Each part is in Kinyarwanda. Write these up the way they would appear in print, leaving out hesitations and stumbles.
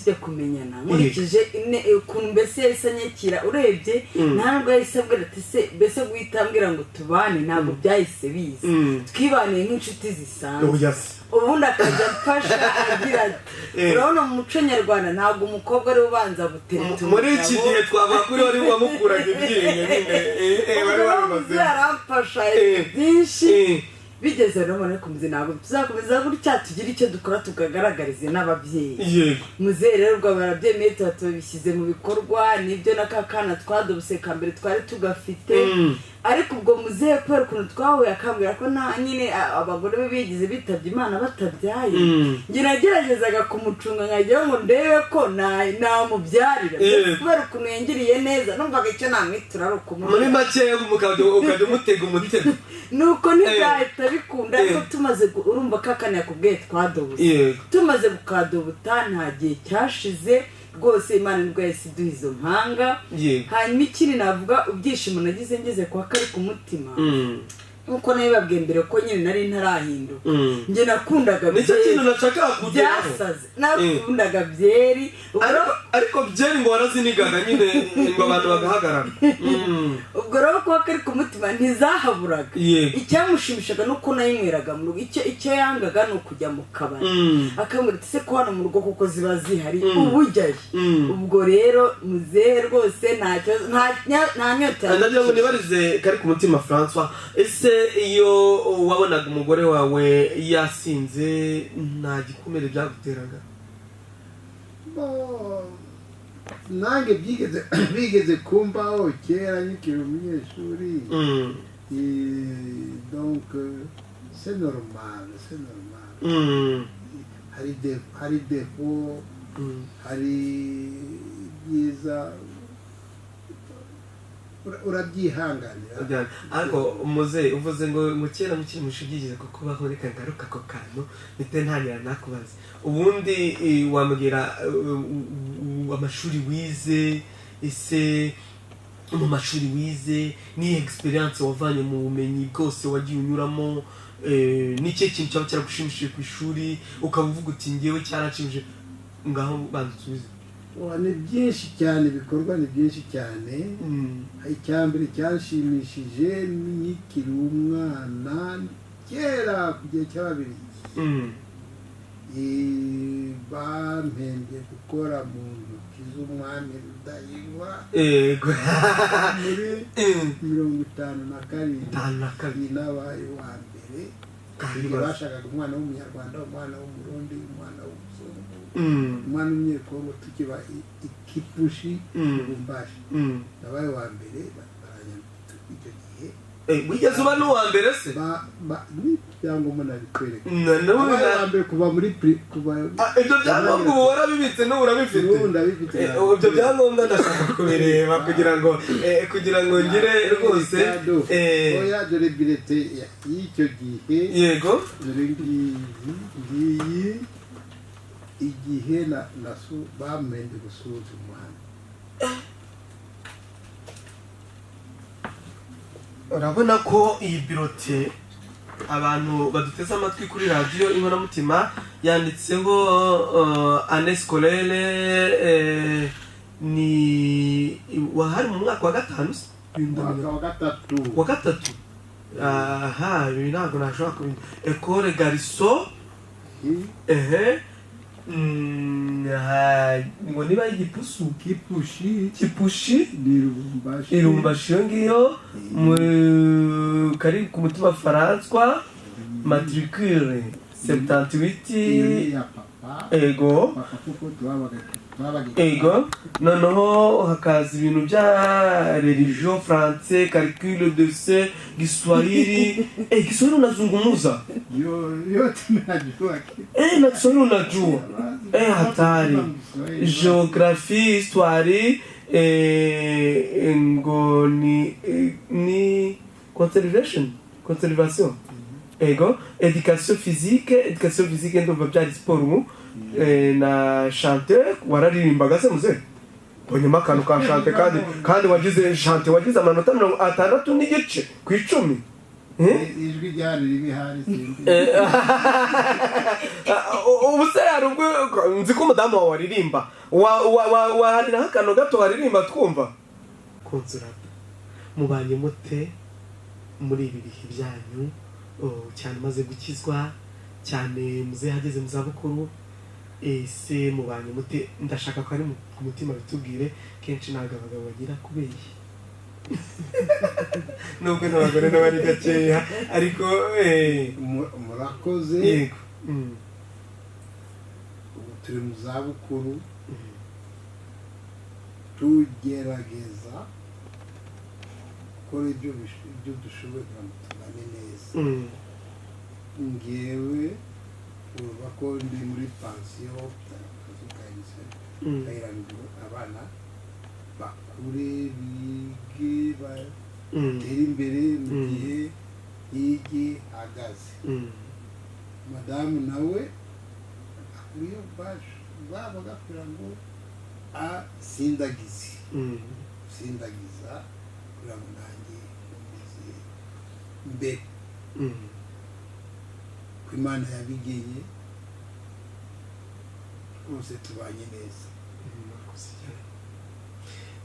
Tujya kumenyana, nkurikije ukuntu mbese yahise anyakira, urebye nta nubwo yahise ambwira ati se, mbese guhita ambwira ngo tubane ntabwo byahise biza. Twibaniye nk'inshuti zisanzwe. Oya se. Ubundi akajya amfasha agira ati, urabona mu muco nyarwanda ntabwo umukobwa ariwe ubanza gutereta Muri iki umugabo. gihe twavuga kuri wari wamukuraga ibyinyo nyine, wari Ubwo wabimaze. Yaramfasha byinshi. Bigeze rero mbona kumeze, ntabwo tuzakomeza gutya, tugire icyo dukora tukagaragarize n'ababyeyi. Muzehe rero ubwo barabyemeye, tuba tubishyize mu bikorwa. Nibyo, na ka kana twadobuse ka mbere twari tugafite. Ariko ubwo muzehe, kubera ukuntu twahuye akambwira ko nta nyine abagore be bigize bitabye Imana batabyaye, njye nageragezaga kumucunga nkagira ngo ndebe ko namubyarira. Kubera ukuntu yangiriye neza, numvaga icyo namwitura ari Muri ukumubyara. make ukajya umutega umutego. Nuko ntibyahita bikunda, ariko tumaze urumva ko akana yakubwiye twadobuze, tumaze gukadobuta nta gihe cyashize rwose, Imana nibwo yahise iduha izo mpanga. Hanyuma ikindi navuga, ibyishimo nagize ngeze kwa kari ku mutima, nkuko nabibabwiye mbere ko nyine nari ntarahinduka, njye nakundaga Nicyo byeri. kintu nashakaga kugeraho. Byasaze, nakundaga byeri. Ubwo Ariko byeri ngo warazinigaga nyine, ngo abantu bagahagarara. Ubwo rero kuba kari ku mutima ntizahaburaga. Icyamushimishaga ni uko nayinyweraga mu rugo. Icyo yangaga ni ukujya mu kabari. Akambwira ati: "Se ko hano mu rugo kuko ziba zihari, ubu ujyayo?" Ubwo rero muzehe rwose nta kibazo, nta nyota. Ndagira ngo nibarize kari ku mutima Francois, ese iyo wabonaga umugore wawe yasinze nta gikomere byaguteraga? Bo, nanjye bigeze kumbaho kera nkikiri umunyeshuri. Donc c'est normal, c'est normal. Hari défaut, hari ibyiza, urabyihanganira. Ariko muze uvuze ngo kera mukiri mu ishuri byigeze kukubaho, reka ngaruka ako kantu mpite ntangira nakubaza. Ubundi wambwira amashuri wize? Ese mu mashuri wize niyo experience wavanye mu bumenyi bwose wagiye unyuramo, ni ikihe kintu cyaba cyaragushimishije ku ishuri ukaba uvuga uti: "Ngewe cyaranshimishije"? Ngaho banza usubize. Wa, ni byinshi cyane, ibikorwa ni byinshi cyane. Icya mbere cyanshimishije ni nkikiri umwana kera ku gihe cy'Ababiligi. Bampembye gukora mu ntoki z'umwami Rudahigwa muri 57. 52. Nabaye uwa mbere. Kandi Igihe bashakaga umwana w'Umunyarwanda, umwana w'Umurundi, umwana w'umuzungu, umwana w'Umunyekongo, tukiba i Kipushi, Lubumbashi. Nabaye uwa mbere, baranyambika icyo gihe. Wigeze uba n'uwa mbere se? N'ibyangombwa nabikwereka. N'ubu Nabaye uwa mbere kuva muri kuva Ah, ibyo byangombwa ubu warabibitse, n'ubu urabifite? N'ubu ndabifite. Ibyo byangombwa ndashaka kubireba kugira ngo ngire rwose Oya, dore bulletin y'icyo gihe. Dore ngiyi, ngiyi igihe na nasu bampembye gusuhuza umuhanda. Urabona ko iyi bulletin, abantu baduteze amatwi kuri radiyo Inkoramutima, yanditseho année scolaire, ni wahari mu mwaka wa gatanu se? Umwaka wa gatatu. Wa gatatu. Aha ibi ntabwo nashobora kubimenya. École garçon. Ehe. Ngo niba ari igipusu. Kipushi. Kipushi. Ni Lubumbashi. Irumbashi iyo ngiyo, kari ku mutima François, matricule 78. Iyo ni iya papa. Papa, kuko twabaga Ego, noneho hakaza ibintu bya religion, français, calcul de c Kiswahili. Kiswahili unazungumuza? Yo, yote najua. Na Kiswahili unajua? Hatari. Géographie, histoire, ngo ni conservation. Ego, éducation physique, éducation physique ndumva byari siporo ubu. Na chanteur, wararirimbaga se muzehe? Mbonyemo akantu ka chant, kandi wagize chant, wagize amanota 60.5 ku icumi. Ijwi ryari ribi hari, sinzi. Ubu se hari ubwo nzi ko umudamu wawe aririmba, wahariraho akantu gato waririmba twumva? Consolata, mubanye mute muri ibi bihe byanyu? Oh, cyane umaze gukizwa, cyane muzehe ageze mu zabukuru, ese mubanye mute? Ndashaka ko ari ku mutima bitubwire. Kenshi ntabwo abagabo bagira kubeshya, nubwo n'abagore nabo ari gakeya, ariko Murakoze. Yego. Ubu turi mu zabukuru, tugerageza gukora ibyo dushoboye kugira ngo tubane neza. Ngewe urumva ko ndi muri pansiyo, akazi ka UNICEF, kugira ngo abana bakure, bige, batere imbere mu gihe yige hagaze. Madamu nawe akuriye babaga kugira ngo asindagize, sindagiza kugira ngo nanjye nkomeze mbere ko Imana yabigenye. Rwose tubanye neza. Murakoze cyane.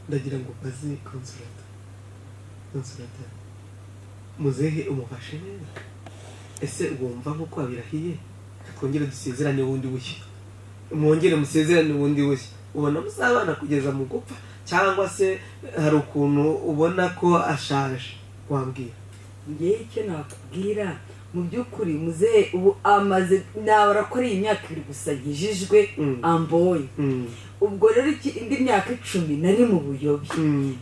Ndagira ngo mbaze Consolata. Consolata, muzehe umufashe neza? Ese wumva nk'uko wabirahiye, twongere dusezerane bundi bushya, mwongere musezerane bundi bushya, ubona muzabana kugeza mu gupfa, cyangwa se hari ukuntu ubona ko ashaje? Wambwira? Ngewe icyo nakubwira mu by'ukuri, muzehe ubu amaze nabara ko ari imyaka 2 gusa nkijijwe, amboye. Ubwo rero indi myaka 10 nari mu buyobe.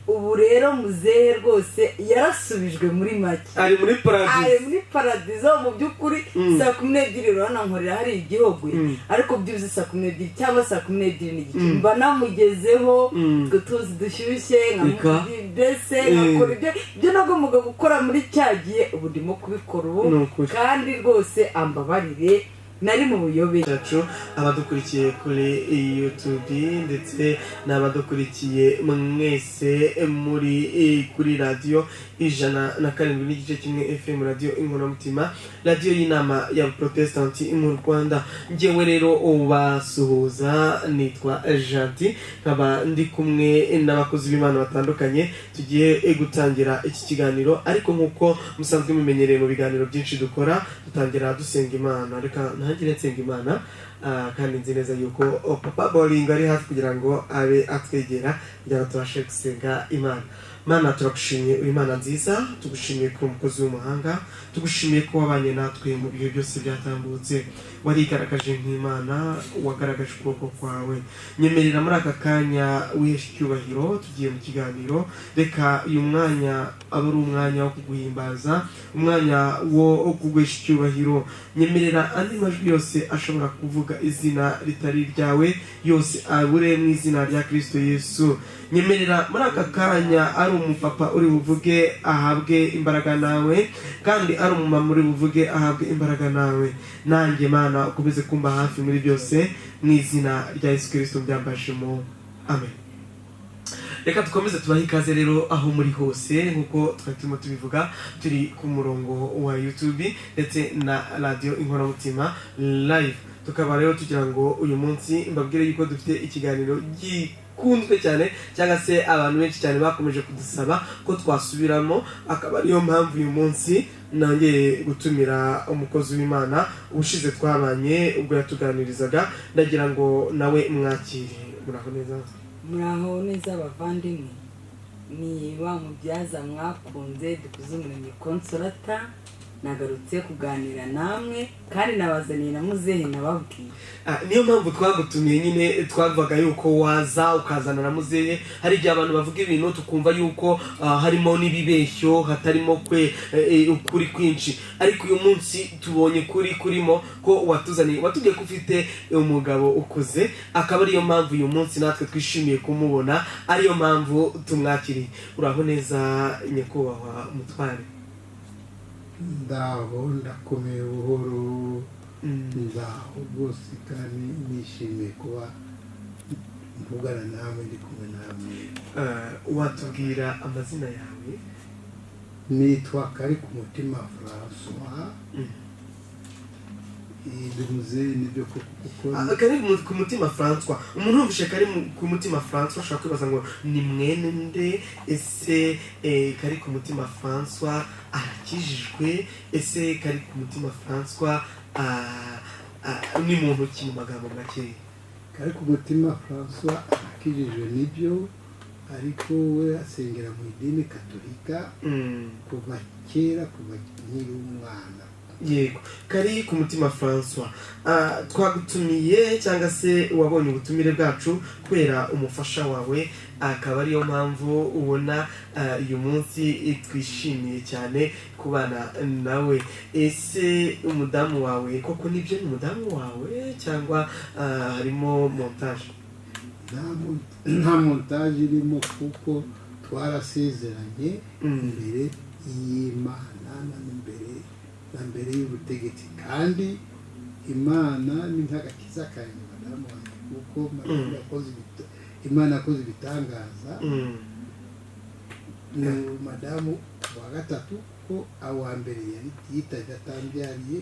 Ubu rero muzehe rwose yarasubijwe muri make. Ari muri ari paradizo. Muri paradizo mu by'ukuri. 12:00 urabona nkorera hari igihugu, ariko byibuze 12:00 cyangwa 12:30 mba namugezeho. Utwo tuzi dushyushye, Reka. mbese nkakora ibyo nagombaga gukora muri cya gihe, ubu ndimo kubikora ubu. Ni ukuri. Kandi rwose ambabarire, nari mu buyobe. Yacu abadukurikiye kuri YouTube ndetse n'abadukurikiye mwese muri kuri radiyo 107.1 FM, radiyo Inkoramutima, radiyo y'inama ya Protesitanti mu Rwanda. Ngewe rero ubasuhuza nitwa Janti, nkaba ndi kumwe n'abakozi b'Imana batandukanye. Tugiye gutangira iki kiganiro, ariko nk'uko musanzwe mumenyereye mu biganiro byinshi dukora, dutangira dusenga Imana. Reka ntangire nsenga Imana. Kandi nzi neza yuko Papa Boringo ari hafi kugira ngo abe atwegera kugira ngo tubashe gusenga Imana. Mana, turagushimiye, uri Imana nziza. Tugushimiye ko uri umukozi w'umuhanga, tugushimiye ko wabanye natwe mu bihe byose byatambutse, warigaragaje nk'Imana, wagaragaje ukuboko kwawe. Nyemerera muri aka kanya wiheshe icyubahiro. Tugiye mu kiganiro, reka uyu mwanya abe ari umwanya wo kuguhimbaza, umwanya wo kuguhesha icyubahiro. Nyemerera andi majwi yose ashobora kuvuga izina ritari iryawe yose abure mu izina rya Kirisito Yesu. Nyemerera muri aka kanya ari umupapa uri buvuge ahabwe imbaraga nawe, kandi ari umumama uri buvuge ahabwe imbaraga nawe. Nanjye Mana ukomeze kumba hafi muri byose, mu izina rya Yesu Kirisito byambajemo, amen. Reka dukomeze tubahe ikaze rero aho muri hose. Nk'uko twari turimo tubivuga, turi ku murongo wa YouTube ndetse na radiyo Inkoramutima live. Tukaba rero tugira ngo uyu munsi mbabwire yuko dufite ikiganiro gikunzwe cyane, cyangwa se abantu benshi cyane bakomeje kudusaba ko twasubiramo, akaba ariyo mpamvu uyu munsi nongeye gutumira umukozi w'Imana. Ubushize twabanye ubwo yatuganirizaga, ndagira ngo nawe mwakire. Muraho neza? Muraho neza abavandimwe, ni wa mubyaza mwakunze, Dukuze Umuremyi Consolata. Nagarutse kuganira namwe kandi nabazaniye na muzehe nababwiye. Niyo mpamvu twagutumiye nyine, twavugaga yuko waza ukazana na muzehe. Hari igihe abantu bavuga ibintu tukumva yuko harimo n'ibibeshyo, hatarimo kwe ukuri kwinshi, ariko uyu munsi tubonye kuri kurimo ko watuzaniye, watubwiye ko ufite umugabo ukuze, akaba ariyo mpamvu uyu munsi natwe twishimiye kumubona, ariyo mpamvu tumwakiriye. Uraho neza, nyakubahwa mutware? Ndaho, ndakomeye buhoro. Ndaho rwose kandi nishimiye kuba mvugana namwe, ndi kumwe namwe. Watubwira amazina yawe? Nitwa Kari ku Mutima Francois. Ndi muzehe, nibyo koko, kuko Ah, Kari ku Mutima Francois, umuntu wumvishe Kari ku Mutima Francois ashobora kwibaza ngo ni mwene nde? Ese Kari ku Mutima Francois arakijijwe? Ese Kari ku Mutima Francois ni muntu ki mu magambo makeya? Kari ku Mutima Francois arakijijwe, nibyo, ariko we asengera mu idini Katolika kuva kera, kuva nkiri umwana. Yego, Kari ku Mutima Francois, twagutumiye cyangwa se wabonye ubutumire bwacu kubera umufasha wawe, akaba ariyo mpamvu ubona uyu munsi twishimiye cyane kubana nawe. Ese umudamu wawe koko nibyo, ni umudamu wawe cyangwa harimo montage? Nta montage irimo, kuko twarasezeranye imbere y'Imana na mbere na mbere y'ubutegetsi, kandi Imana ni nk'agakiza kanjye, madamu wanjye, kuko madamu Imana yakoze ibitangaza. Ni madamu wa gatatu, kuko awa mbere yari yitabye atambyariye.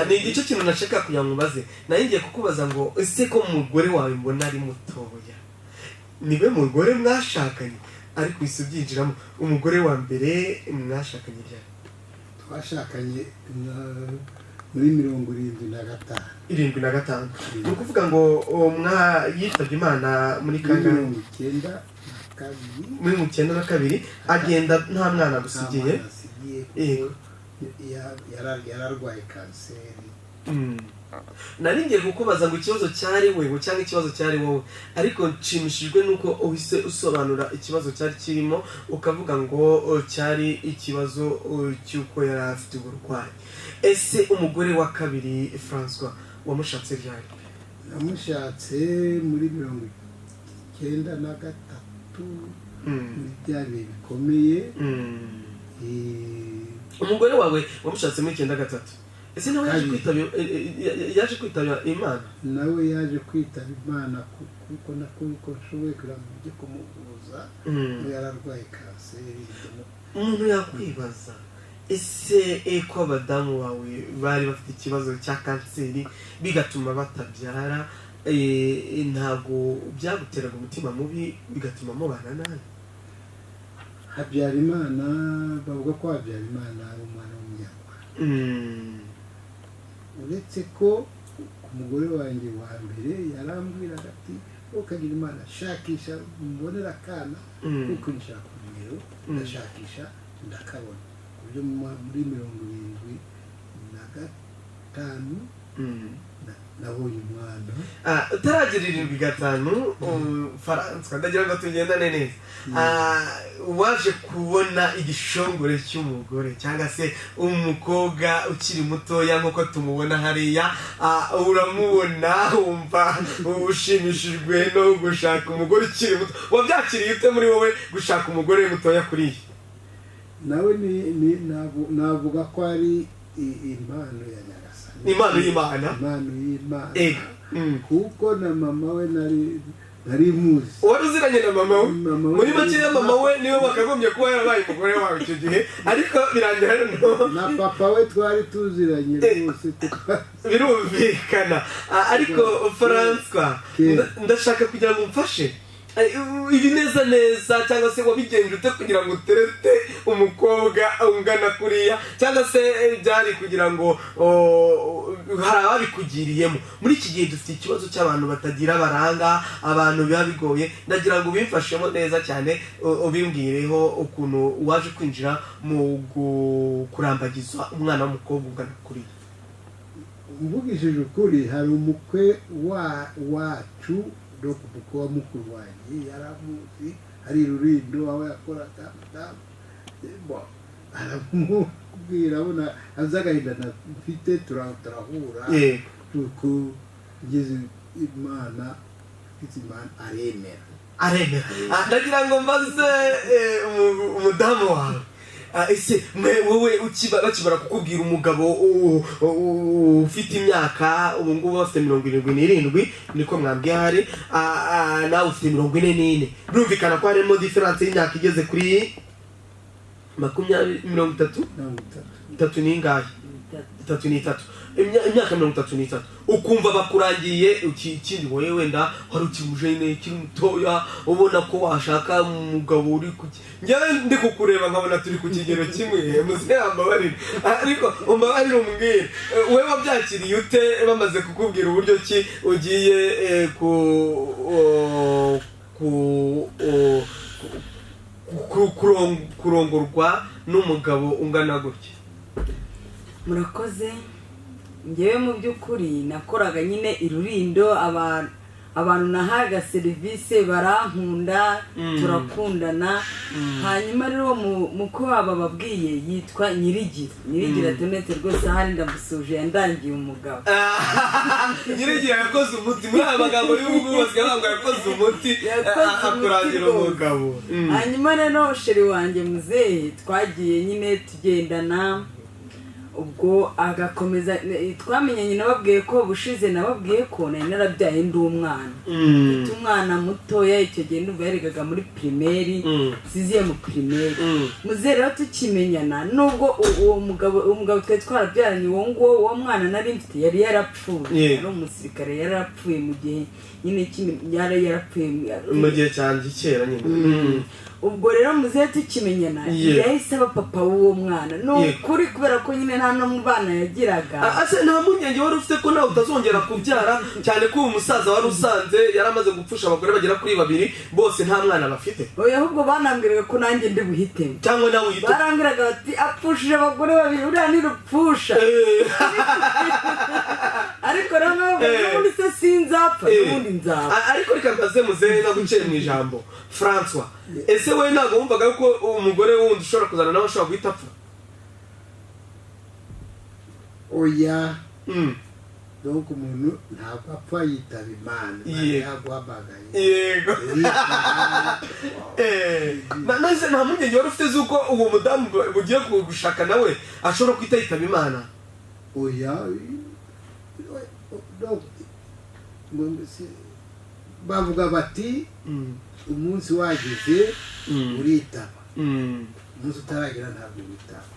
Ni igice kintu nashaka kugira ngo ubaze. Nari ngiye kukubaza ngo ese ko umugore wawe mbona ari mutoya, niwe mugore mwashakanye? Ariko uhise ubyinjiramo. Umugore wa mbere mwashakanye ryari? Twashakanye muri 75. 75, ni ukuvuga ngo uwo yitabye Imana muri Muri kangahe? 92. Muri 92, agenda nta mwana Nta agusigiye? mwana asigiye, kuko yararwaye kanseri. Nari ngiye kukubaza ngo ikibazo cyari wewe cyangwa ikibazo cyari wowe, ariko nshimishijwe nuko uhise usobanura ikibazo cyari kirimo, ukavuga ngo cyari ikibazo cy'uko yari afite uburwayi. Ese umugore wa kabiri, Francois, wamushatse ryari? Namushatse muri 93, muri bya bihe bikomeye. Umugore wawe wamushatse muri 93, ese nawe yaje Kabiri. kwitaba yaje kwitaba Imana? Nawe yaje kwitaba Imana, kuko nako uko nshoboye kugira ngo njye kumuvuza, we yararwaye kanseri. Umuntu yakwibaza, ese ko abadamu bawe bari bafite ikibazo cya kanseri bigatuma batabyara, ntabwo byaguteraga umutima mubi bigatuma mubana nabi? Habyarimana, bavuga ko Habyarimana ari umwana w'Umunyarwanda. Uretse ko ku mugore wanjye wa mbere yarambwiraga ati: "Ukagira Imana, shakisha mbonera akana," kuko nshaka umuriro. Ndashakisha ndakabona, ku buryo muri 75 nabonye umwana. Ah, utaragira 75, Francois, ndagira ngo tugendane neza. Waje kubona igishongore cy'umugore cyangwa se umukobwa ukiri mutoya nk'uko tumubona hariya, uramubona wumva ushimishijwe no gushaka umugore ukiri muto. Wabyakiriye ute muri wowe gushaka umugore mutoya kuri iyi? Nawe navuga ko ari impano ya Nyagasani. Impano y'Imana. Impano y'Imana. Kuko na mama we nari muzi. Wari uziranye na mama we? Mama we. Muri makeya mama we niwe wakagombye kuba yarabaye umugore wawe icyo gihe, ariko birangira noneho Na papa we twari tuziranye rwose. Birumvikana. Ariko Francois, ndashaka kugira ngo umfashe ibi neza neza, cyangwa se wabigenje ute kugira ngo uterete umukobwa ungana kuriya? Cyangwa se byari kugira ngo hari ababikugiriyemo? Muri iki gihe dufite ikibazo cy'abantu batagira baranga abantu, biba bigoye. Ndagira ngo ubimfashemo neza cyane, ubimbwireho ukuntu waje kwinjira mu kurambagiza umwana w'umukobwa ungana kuriya. Mvugishije ukuri, hari umukwe wacu, donc umukwe wa mukuru wanjye, yaramuzi, hari Rurindo aho yakoraga. Madamu, bon, aramubwira, abona azi agahinda mfite, turahura. Nuko ngeze Imana, ngize Imana aremera. Aremera. Ndagira ngo mbaze umudamu wawe. Ese mwe wowe bakimara kukubwira umugabo ufite imyaka, ubu ngubu bafite 77, niko mwambwiye ahari, nawe ufite 44, birumvikana ko harimo différence y'imyaka igeze kuri 20, 30. 30. Itatu ni ingahe? Itatu. 33, imyaka 33, ukumva bakurangiye ikindi. Wowe wenda wari ukiri umujene, ukiri mutoya, ubona ko washaka umugabo uri ku njyewe ndi kukureba nkabona turi ku kigero kimwe. Muzehe, mbabarire, ariko umbabarire umbwire, wowe wabyakiriye ute bamaze kukubwira uburyo ki ugiye ku o- ku o- ku- kurongorwa n'umugabo ungana gutya? Murakoze. Ngewe mu by'ukuri nakoraga nyine i Rurindo, abantu nahaga serivisi barankunda, turakundana. Hanyuma rero uwo mukwe wabo babwiye yitwa Nyirigira, Nyirigira Donete. Rwose ahari ndamusuje, yandangiye umugabo. Nyirigira yakoze umuti. Muri aya magambo y'ubu ngubu basigaye bavuga yakoze umuti. Yakoze umuti akurangira rwose. umugabo. Hanyuma rero chéri wanjye muzehe twagiye nyine tugendana, ubwo agakomeza twamenyanye. Nababwiye ko bushize, nababwiye ko nari narabyaye ndi umwana, mfite umwana mutoya. Icyo gihe ndumva yarigaga muri primaire, sixième mu primaire. Muzehe rero tukimenyana, nubwo uwo mugabo twari twarabyaranye, uwo nguwo, uwo mwana nari mfite yari yarapfuye. Yari umusirikare, yari yarapfuye mu gihe nyine yari yarapfuye mu gihe cyanjye kera nyine. Ubwo rero muzehe tukimenyana, yahise aba papa w'uwo mwana. Ni ukuri, kubera ko nyine nta no mu bana yagiraga. Ase nta mpungenge wari ufite ko nawe utazongera kubyara, cyane ko uwo musaza wari usanze yari amaze gupfusha abagore bagera kuri babiri, bose nta mwana bafite? Oya, ahubwo banambwiraga ko nanjye ndi buhitemo. Cyangwa nawe uhite? Barambwiraga bati: "Apfushije abagore babiri, uriya ntirupfusha." Ariko rero nkavuga, n'ubundi se sinzapfa? N'ubundi nzapfa. Ariko reka mbaze muzehe naguciye mu ijambo, Francois, ese we ntabwo wumvaga ko umugore wundi ushobora kuzana nawe ashobora guhita apfa? Oya. Donc umuntu ntabwo apfa, yitaba Imana. Imana yaguhamagaye, uritaba. None nta mpungenge wari ufite z'uko uwo mudamu bugiye gushaka nawe ashobora guhita yitaba Imana? Oya. Donc bavuga bati umunsi wageze uritaba, umunsi utaragera ntabwo witaba.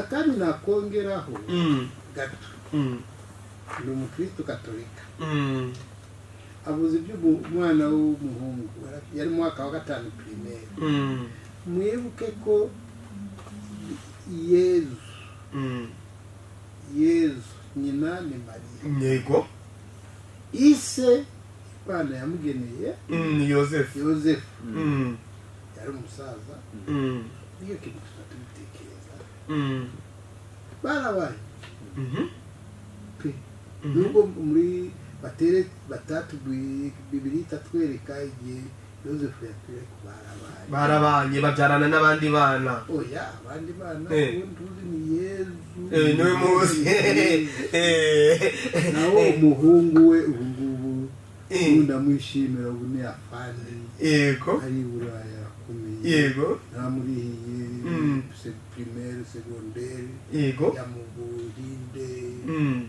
Akandi nakongeraho gato, ni umukristo katolika. Avuze iby'umwana w'umuhungu yari mu mwaka wa gatanu primaire. Mwibuke ko Yezu, Yezu nyina ni Mariya. Ise Imana yamugeneye Ni Yosefu. Yosefu yari umusaza. Niyo kintu tuba tubitekereza. Barabaye pe, nubwo muri batere batatubwiye, Bibiri itatwereka igihe Yosefu yapfuye, ko barabaye. Barabanye, babyarana n'abandi bana. Oya, abandi bana uwo tuzi ni Yezu. Niwe muzi. Naho umuhungu we ubu ngubu, ubu ndamwishimira, ubu ni afande, ari i Burayi, arakomeye. Naramurihiye primaire, secondaire, ya mu Buhinde.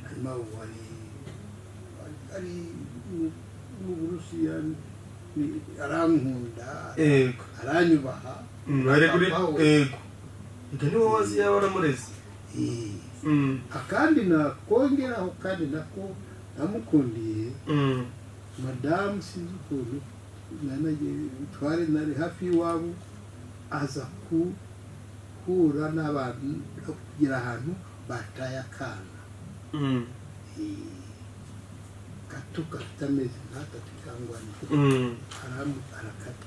Hanyuma ubu ari mu Burusiya, arankunda, aranyubaha. Ari kuri Papa we. Yego. Ega niwe wazi yaba waramureze. Akandi nakongeraho, kandi nako namukundiye madamu, sinzi ukuntu nanagiye, twari nari hafi y'iwabo, aza guhura n'abantu kugera ahantu bataye akana gato gafite amezi nk'atatu cyangwa ane. Arakata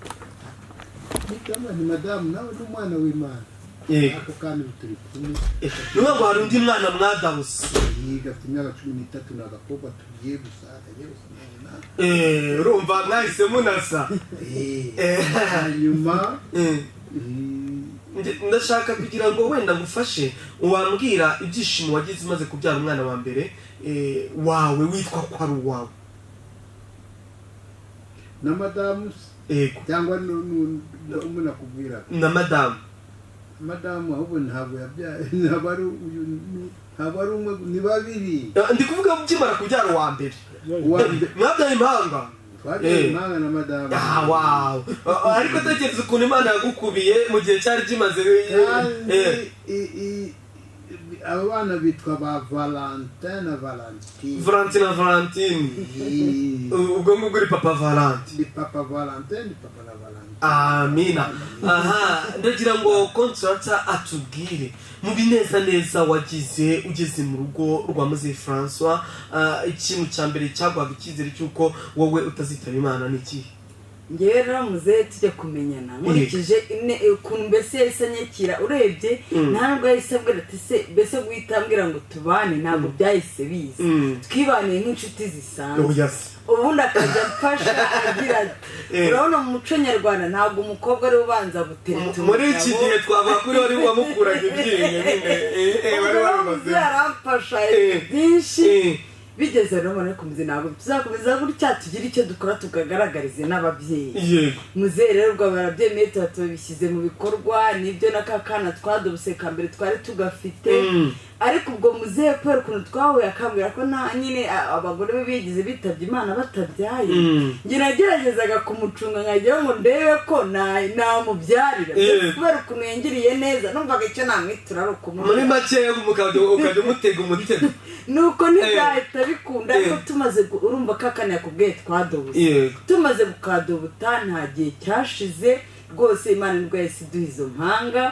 ni madamu, nawe ni umwana w'Imana. Ako kandi turi kumwe. Ni ukuvuga ngo hari undi mwana mwadawuse? Yiga, afite imyaka 13, ni agakobwa tugiye gusa, kagiye gusa na Urumva mwahise munasa. Hanyuma Ndashaka kugira ngo wenda ngufashe, wambwira ibyishimo wagize umaze kubyara umwana wa mbere wawe, witwa ko ari uwawe? Na madamu? Yego. Cyangwa umwe nakubwiraga? Na madamu. Madamu ahubwo ntabwo yabyaye, ntabwo ari uyu, ntabwo ari umwe, ni babiri. Ndi kuvuga ukimara kubyara uwa mbere. Uwa mbere. Mwabyaye impanga? Twabyaye impanga na madamu. Ah, wow. Ariko tekereza ukuntu Imana yagukubiye mu gihe cyari kimaze. Kandi abo bana bitwa ba Valentin na Valentine. Valentine na Valentine. Ubwo ngubwo uri papa Valentine. Ni papa Valentin, ni papa na Valentine. Amina. Aha ndagira ngo Consolata atubwire mu binezaneza wagize ugeze mu rugo rwa muzehe Francois. Ikintu cya mbere cyaguhaga icyizere cy'uko wowe utazitaba Imana ni ikihe? Ngewe rero muzehe tujya kumenyana, nkurikije ukuntu mbese yahise anyakira, urebye nta nubwo yahise ambwira ati se, mbese guhita ambwira ngo tubane ntabwo byahise biza. Twibaniye nk'inshuti zisanzwe. Oya se. Ubundi akajya amfasha agira ati urabona mu muco nyarwanda ntabwo umukobwa ari we ubanza gutereta Muri iki umugabo. gihe twavuga kuri wari wamukuraga ibyinyo nyine. Wari Ubwo rero wabimaze. muzehe aramfasha byinshi. Bigeze rero mbona kumeze ntabwo tuzakomeza gutya, tugire icyo dukora tukagaragarize n'ababyeyi. Muzehe rero ubwo barabyemeye, tuba tubishyize mu bikorwa. Nibyo, na ka kana twadobose ka mbere twari tugafite. Ariko ubwo muzehe kubera ukuntu twahuye akambwira ko nta nyine abagore be bigize bitabye Imana batabyaye, njye nageragezaga kumucunga nkagira ngo ndebe ko namubyarira. Kubera ukuntu yangiriye neza, numvaga icyo namwitura ari Muri ukumuha. make ukajya umutega umutego. Nuko ntibyahita bikunda, ariko tumaze urumva ko akana yakubwiye twadobose, tumaze gukadobuta nta gihe cyashize rwose Imana nibwo yahise iduha izo mpanga.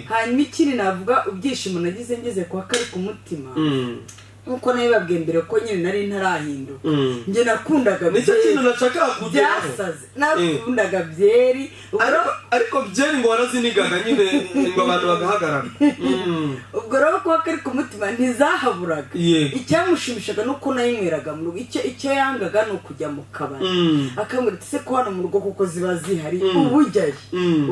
Hanyuma ikindi navuga, ibyishimo nagize ngeze kwa kari ku mutima, nkuko nabibabwiye mbere ko nyine nari ntarahinduka, njye nakundaga Nicyo byeri. kintu nashakaga kugeraho. Byasaze, nakundaga byeri. Ubwo Ariko byeri ngo warazinigaga nyine, ngo abantu bagahagarara. Ubwo rero kuba kari ku mutima ntizahaburaga. Icyamushimishaga ni uko nayinyweraga mu rugo. Icyo yangaga ni ukujya mu kabari, akambwira ati se ko hano mu rugo kuko ziba zihari, ubu ujyayo?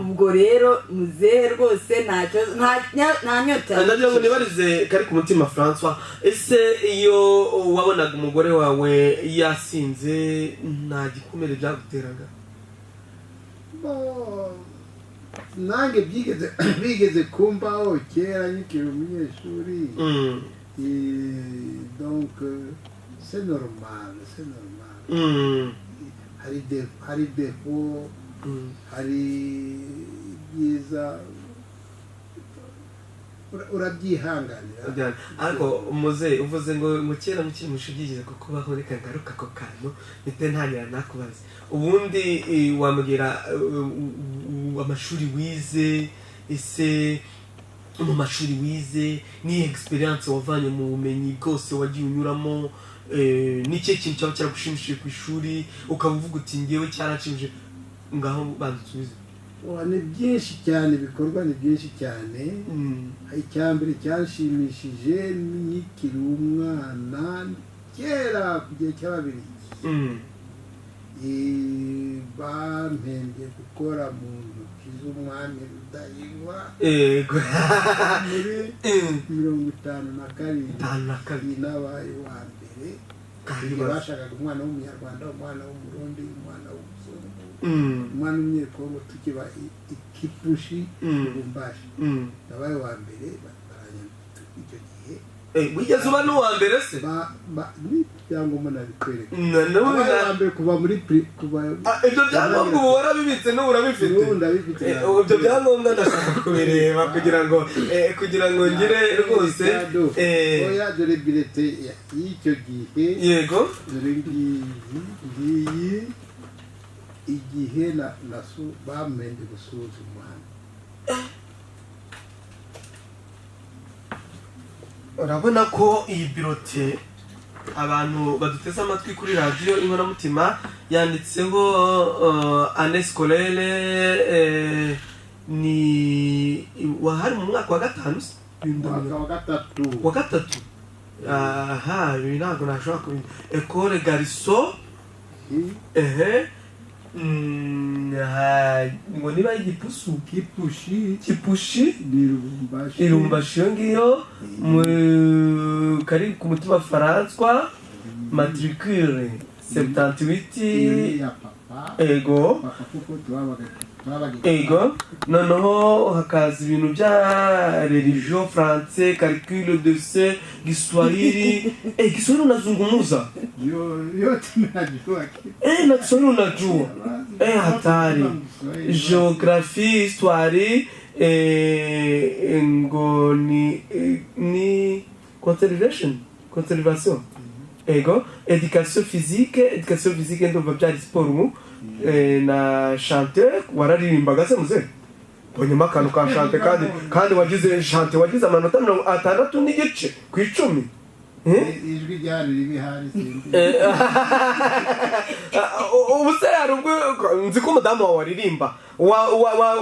Ubwo rero muzehe rwose nta kibazo, nta nyota. Ndagira ngo nibarize kari ku mutima Francois, ese iyo wabonaga umugore wawe yasinze nta gikomere byaguteraga? Bo, nanjye bigeze kumbaho kera nkikiri umunyeshuri. Et donc c'est normal, c'est normal. Hari défaut, hari ibyiza, urabyihanganira. Ariko muze uvuze ngo kera mukiri mu ishuri byigeze kukubaho, reka ngaruka ako kantu mpite ntangira nakubaza. Ubundi wambwira amashuri wize? Ese mu mashuri wize niyo experience wavanye mu bumenyi bwose wagiye unyuramo, ni ikihe kintu cyaba cyaragushimishije ku ishuri ukaba uvuga uti ngewe cyaranshimishije? Ngaho banza usubize. Oh, ni byinshi cyane, ibikorwa ni byinshi cyane. Icya mbere cyanshimishije, nkikiri umwana kera ku gihe cy'Ababiligi, bampembye gukora mu ntoki z'umwami Rudahigwa muri 57. 52. Nabaye uwa mbere. Kandi Igihe bashakaga umwana w'Umunyarwanda, umwana w'Umurundi, umwana w'umuzungu, umwana w'Umunyekongo, tukiba i Kipushi, Lubumbashi, nabaye uwa mbere, baranyandika icyo gihe. Wigeze uba n'uwa mbere se? N'ibyangombwa nabikwereka. N'ubu Nabaye uwa mbere kuva muri kuva Ah, ibyo byangombwa ubu warabibitse, n'ubu urabifite? N'ubu ndabifite. Ibyo byangombwa ndashaka kubireba kugira ngo ngire rwose Oya, dore bulletin y'icyo gihe. Dore ngiyi, ngiyi igihe na nasu bampembye gusuhuza umuhanda. Urabona ko iyi bulletin, abantu baduteze amatwi kuri radiyo Inkoramutima, yanditseho année scolaire, ni wahari mu mwaka wa gatanu se? Umwaka wa gatatu. Wa gatatu. Aha ibi ntabwo nashobora kubimenya. École garçon. Ehe. Ngo niba ari igipusu. Kipushi. Kipushi. Ni Lubumbashi. I Lubumbashi iyo ngiyo, kari ku mutima Francois, matricule 78. Iyo ni iya papa. Ego. Papa kuko tubabaga Kipushi. Twabaga Ego, noneho hakaza ibintu bya religion, français, calcul de c Giswahili. Kiswahili unazungumuza? Yote najua. Na Kiswahili unajua? Hatari. Géographie, histoire, ngo ni conservation. Ego, éducation physique. Éducation physique ndumva byari siporo ubu. Na chanteur, wararirimbaga se muze? Mbonyemo akantu ka chant, kandi wagize chant, wagize amanota 60.5 ku icumi. Eh? Ijwi ryari ribi, hari sinzi. Ubu se hari ubwo nzi ko umudamu wawe aririmba,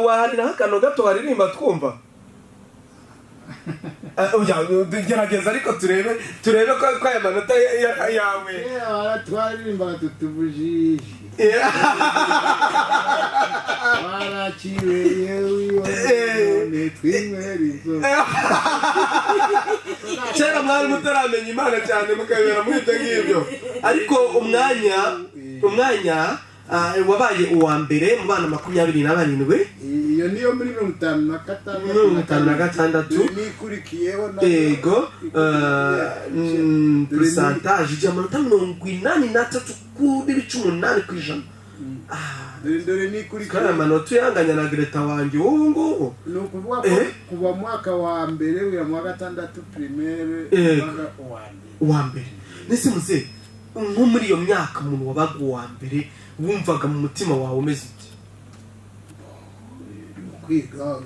wahariraho akantu gato waririmba twumva? Oya, gerageza ariko turebe ko aya manota yawe. Kera twaririmbaga tutubujiji twaraciwe yewe, none twinywera inzoga. Kera mwari mutaramenya Imana cyane, mukabera muri ibyo ngibyo, ariko umwanya wabaye uwa mbere mu bana 27. Iyo niyo muri 56. 56. Nikurikiyeho nayo. Ego, pourcentage ijya amanota 83.8%. Dore Kandi nikurikiye. amanota uyanganya na Greta wanjye ubu ngubu. Ni ukuvuga ko kuva mu mwaka wa mbere kugera mu wa gatandatu primaire wabaga uwa mbere. Uwa mbere. Nese muze, nko muri iyo myaka umuntu wabaga uwa mbere, wumvaga mu mutima wawe umeze ute? Kwiga,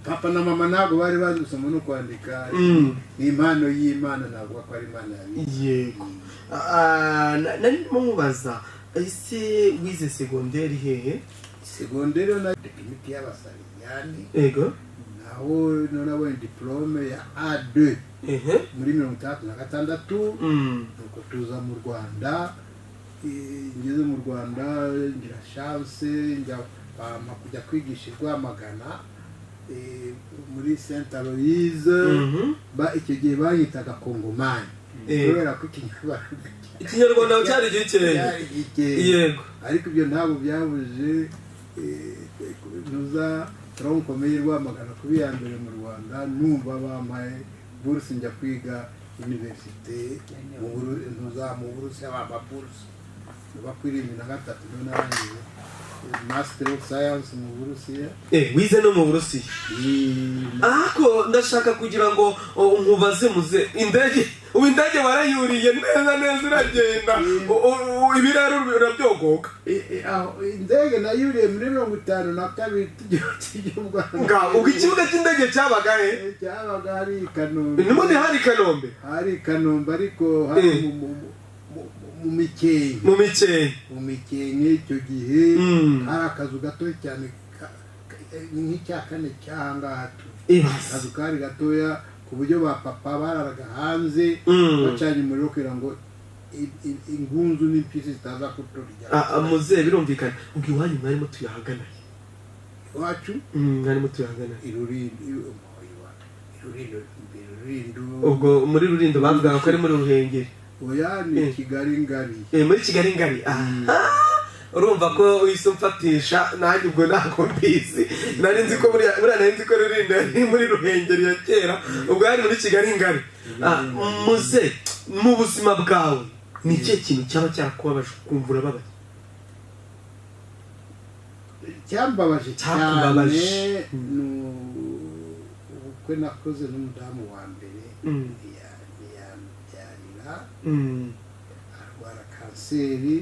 papa na mama ntabwo bari bazi gusoma no kwandika. Ni impano y'Imana, ntabwo ko ari Imana yabizi. Yego. Nari ndimo nkubaza, ese wize segonderi hehe? Segonderi na tekiniki y'Abasaliyani. Naho none nabonye diplôme ya A2 muri 66. Nuko tuza mu Rwanda. Ngeze mu Rwanda ngira chance, njya bampa kujya kwigisha i Rwamagana, muri Saint Aloise. Ba icyo gihe banyitaga Kongomani kubera ko Ikinyarwanda Ikinyarwanda cyari gikeya. Cyari gikeya. Ariko ibyo ntabwo byabuje ntuza tronc commun y'i Rwamagana kuba iya mbere mu Rwanda. Numva bampaye buruse, njya kwiga université ntuza mu Burusiya, bampa buruse kuva kuri 73, niho narangije Master of Science mu Burusiya. Wize no mu Burusiya? Ariko ndashaka kugira ngo nkubaze muze, indege, ubu indege warayuriye neza neza iragenda? Ibiraro birabyogoka? Aho indege nayuriye muri 52, tujya mu Rwanda. Nga ubwo ikibuga cy'indege cyabaga he? Cyabaga hari i Kanombe. N'ubundi hari i Kanombe? Hari i Kanombe, ariko hari mu Mikenke. Mu Mikenke. Mu Mikenke icyo gihe hari akazu gato cyane, ni nk'icya kane cy'ahangaha turi. Ibaze. Akazu kari gatoya ku buryo ba papa bararaga hanze bacanye umuriro kugira ngo ingunzu n'impyisi zitaza kuturya. Muzehe, birumvikana. Ubwo iwanyu mwari mutuye ahagana he? Iwacu? Mwari mutuye ahagana he? I Rulindo, i Rulindo, Rulindo. Ubwo muri Rulindo bavugaga ko ari muri Ruhengeri? Oya, ni Kigali Ngari. Muri Kigali Ngari. Aha, urumva ko uhise umfatisha nanjye, ubwo ntabwo mbizi. Nari nzi ko buriya nari nzi ko Rulindo yari muri Ruhengeri ya kera, ubwo yari muri Kigali Ngari. Muze, mu buzima bwawe ni ikihe kintu cyaba cyarakubabaje ukumva urababaye? Cyambabaje cyane Cyakubabaje. ni ubukwe nakoze n'umudamu wa mbere, ntiyambyarira, arwara kanseri,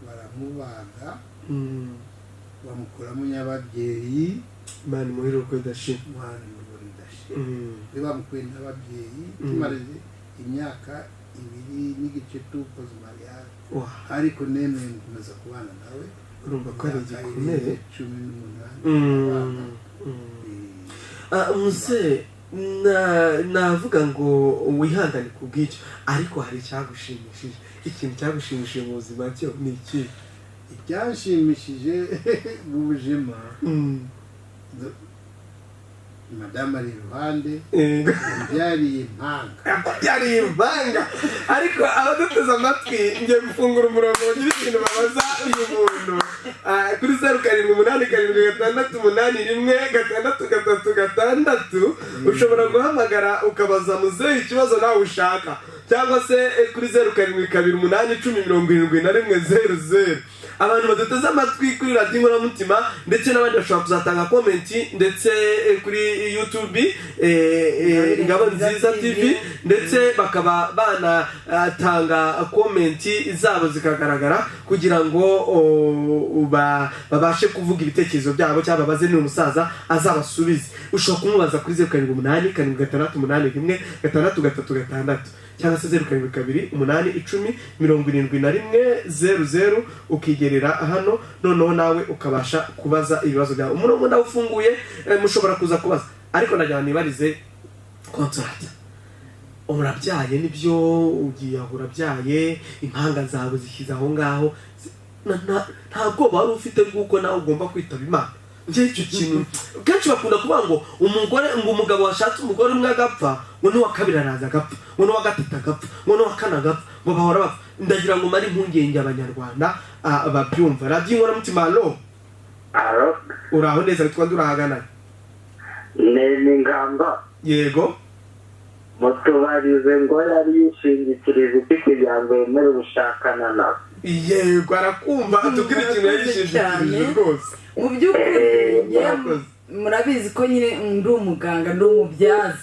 baramubaga, bamukuramo nyababyeyi. Imana imuhe iruhuko ridashira. Umwana mu ridashira. Iyo bamukuye nyababyeyi, tumaze imyaka 2.5 tukoze mariage, ariko nemeye gukomeza kubana nawe. Urumva ko ari Imyaka igikomere. irenze 18 kubana. Muze, navuga ngo wihangane ku bw'icyo, ariko hari icyagushimishije, ikintu cyagushimishije mu buzima cyo ni iki? Icyanshimishije mu buzima, Madamu ari iruhande. Yego. Yambyariye impanga. Yari impanga. Ariko abaduteze amatwi, ngiye gufungura umurongo bagira ikintu babaza uyu muntu kuri 0787 681 6336. Ushobora guhamagara ukabaza muzehe ikibazo nawe ushaka, cyangwa se kuri 0728 10 71 00. Abantu baduteze amatwi kuri Radiyo Inkoramutima ndetse n'abandi bashobora kuzatanga comment, ndetse kuri YouTube Ngabo Nziza TV, ndetse bakaba banatanga comment zabo zikagaragara kugira ngo babashe kuvuga ibitekerezo byabo cyangwa babaze n'uyu musaza azabasubize. Ushobora kumubaza kuri 0787 681 6336, cyangwa se 0728 10 71 00, ukigerera hano noneho nawe ukabasha kubaza ibibazo byawe. Umurongo ndawufunguye, mushobora kuza kubaza. Ariko ndagira ngo nibarize Consolata: urabyaye nibyo, ugiye aho urabyaye, impanga zawe zishyize aho ngaho, nta bwoba wari ufite bw'uko nawe ugomba kwitaba Imana? Njye icyo kintu kenshi bakunda kuvuga ngo umugore, ngo umugabo washatse umugore umwe agapfa, ngo n'uwa kabiri araza agapfa, ngo n'uwa gatatu agapfa, ngo n'uwa kane agapfa, ngo bahora bapfa. Ndagira ngo mare impungenge Abanyarwanda babyumva. Radiyo Inkoramutima, allo? Allo? Uraho neza? Witwa nde, urahagana? Ni Ngamba. Yego. Mutubarize ngo yari yishingikirije iki kugira ngo yemere gushakana nawe? Yego, arakumva. Atubwire ikintu Murakoze yayishingikirije cyane. rwose. Mu by'ukuri, njyewe Murakoze. murabizi ko nyine ndi umuganga, ndi umubyaza.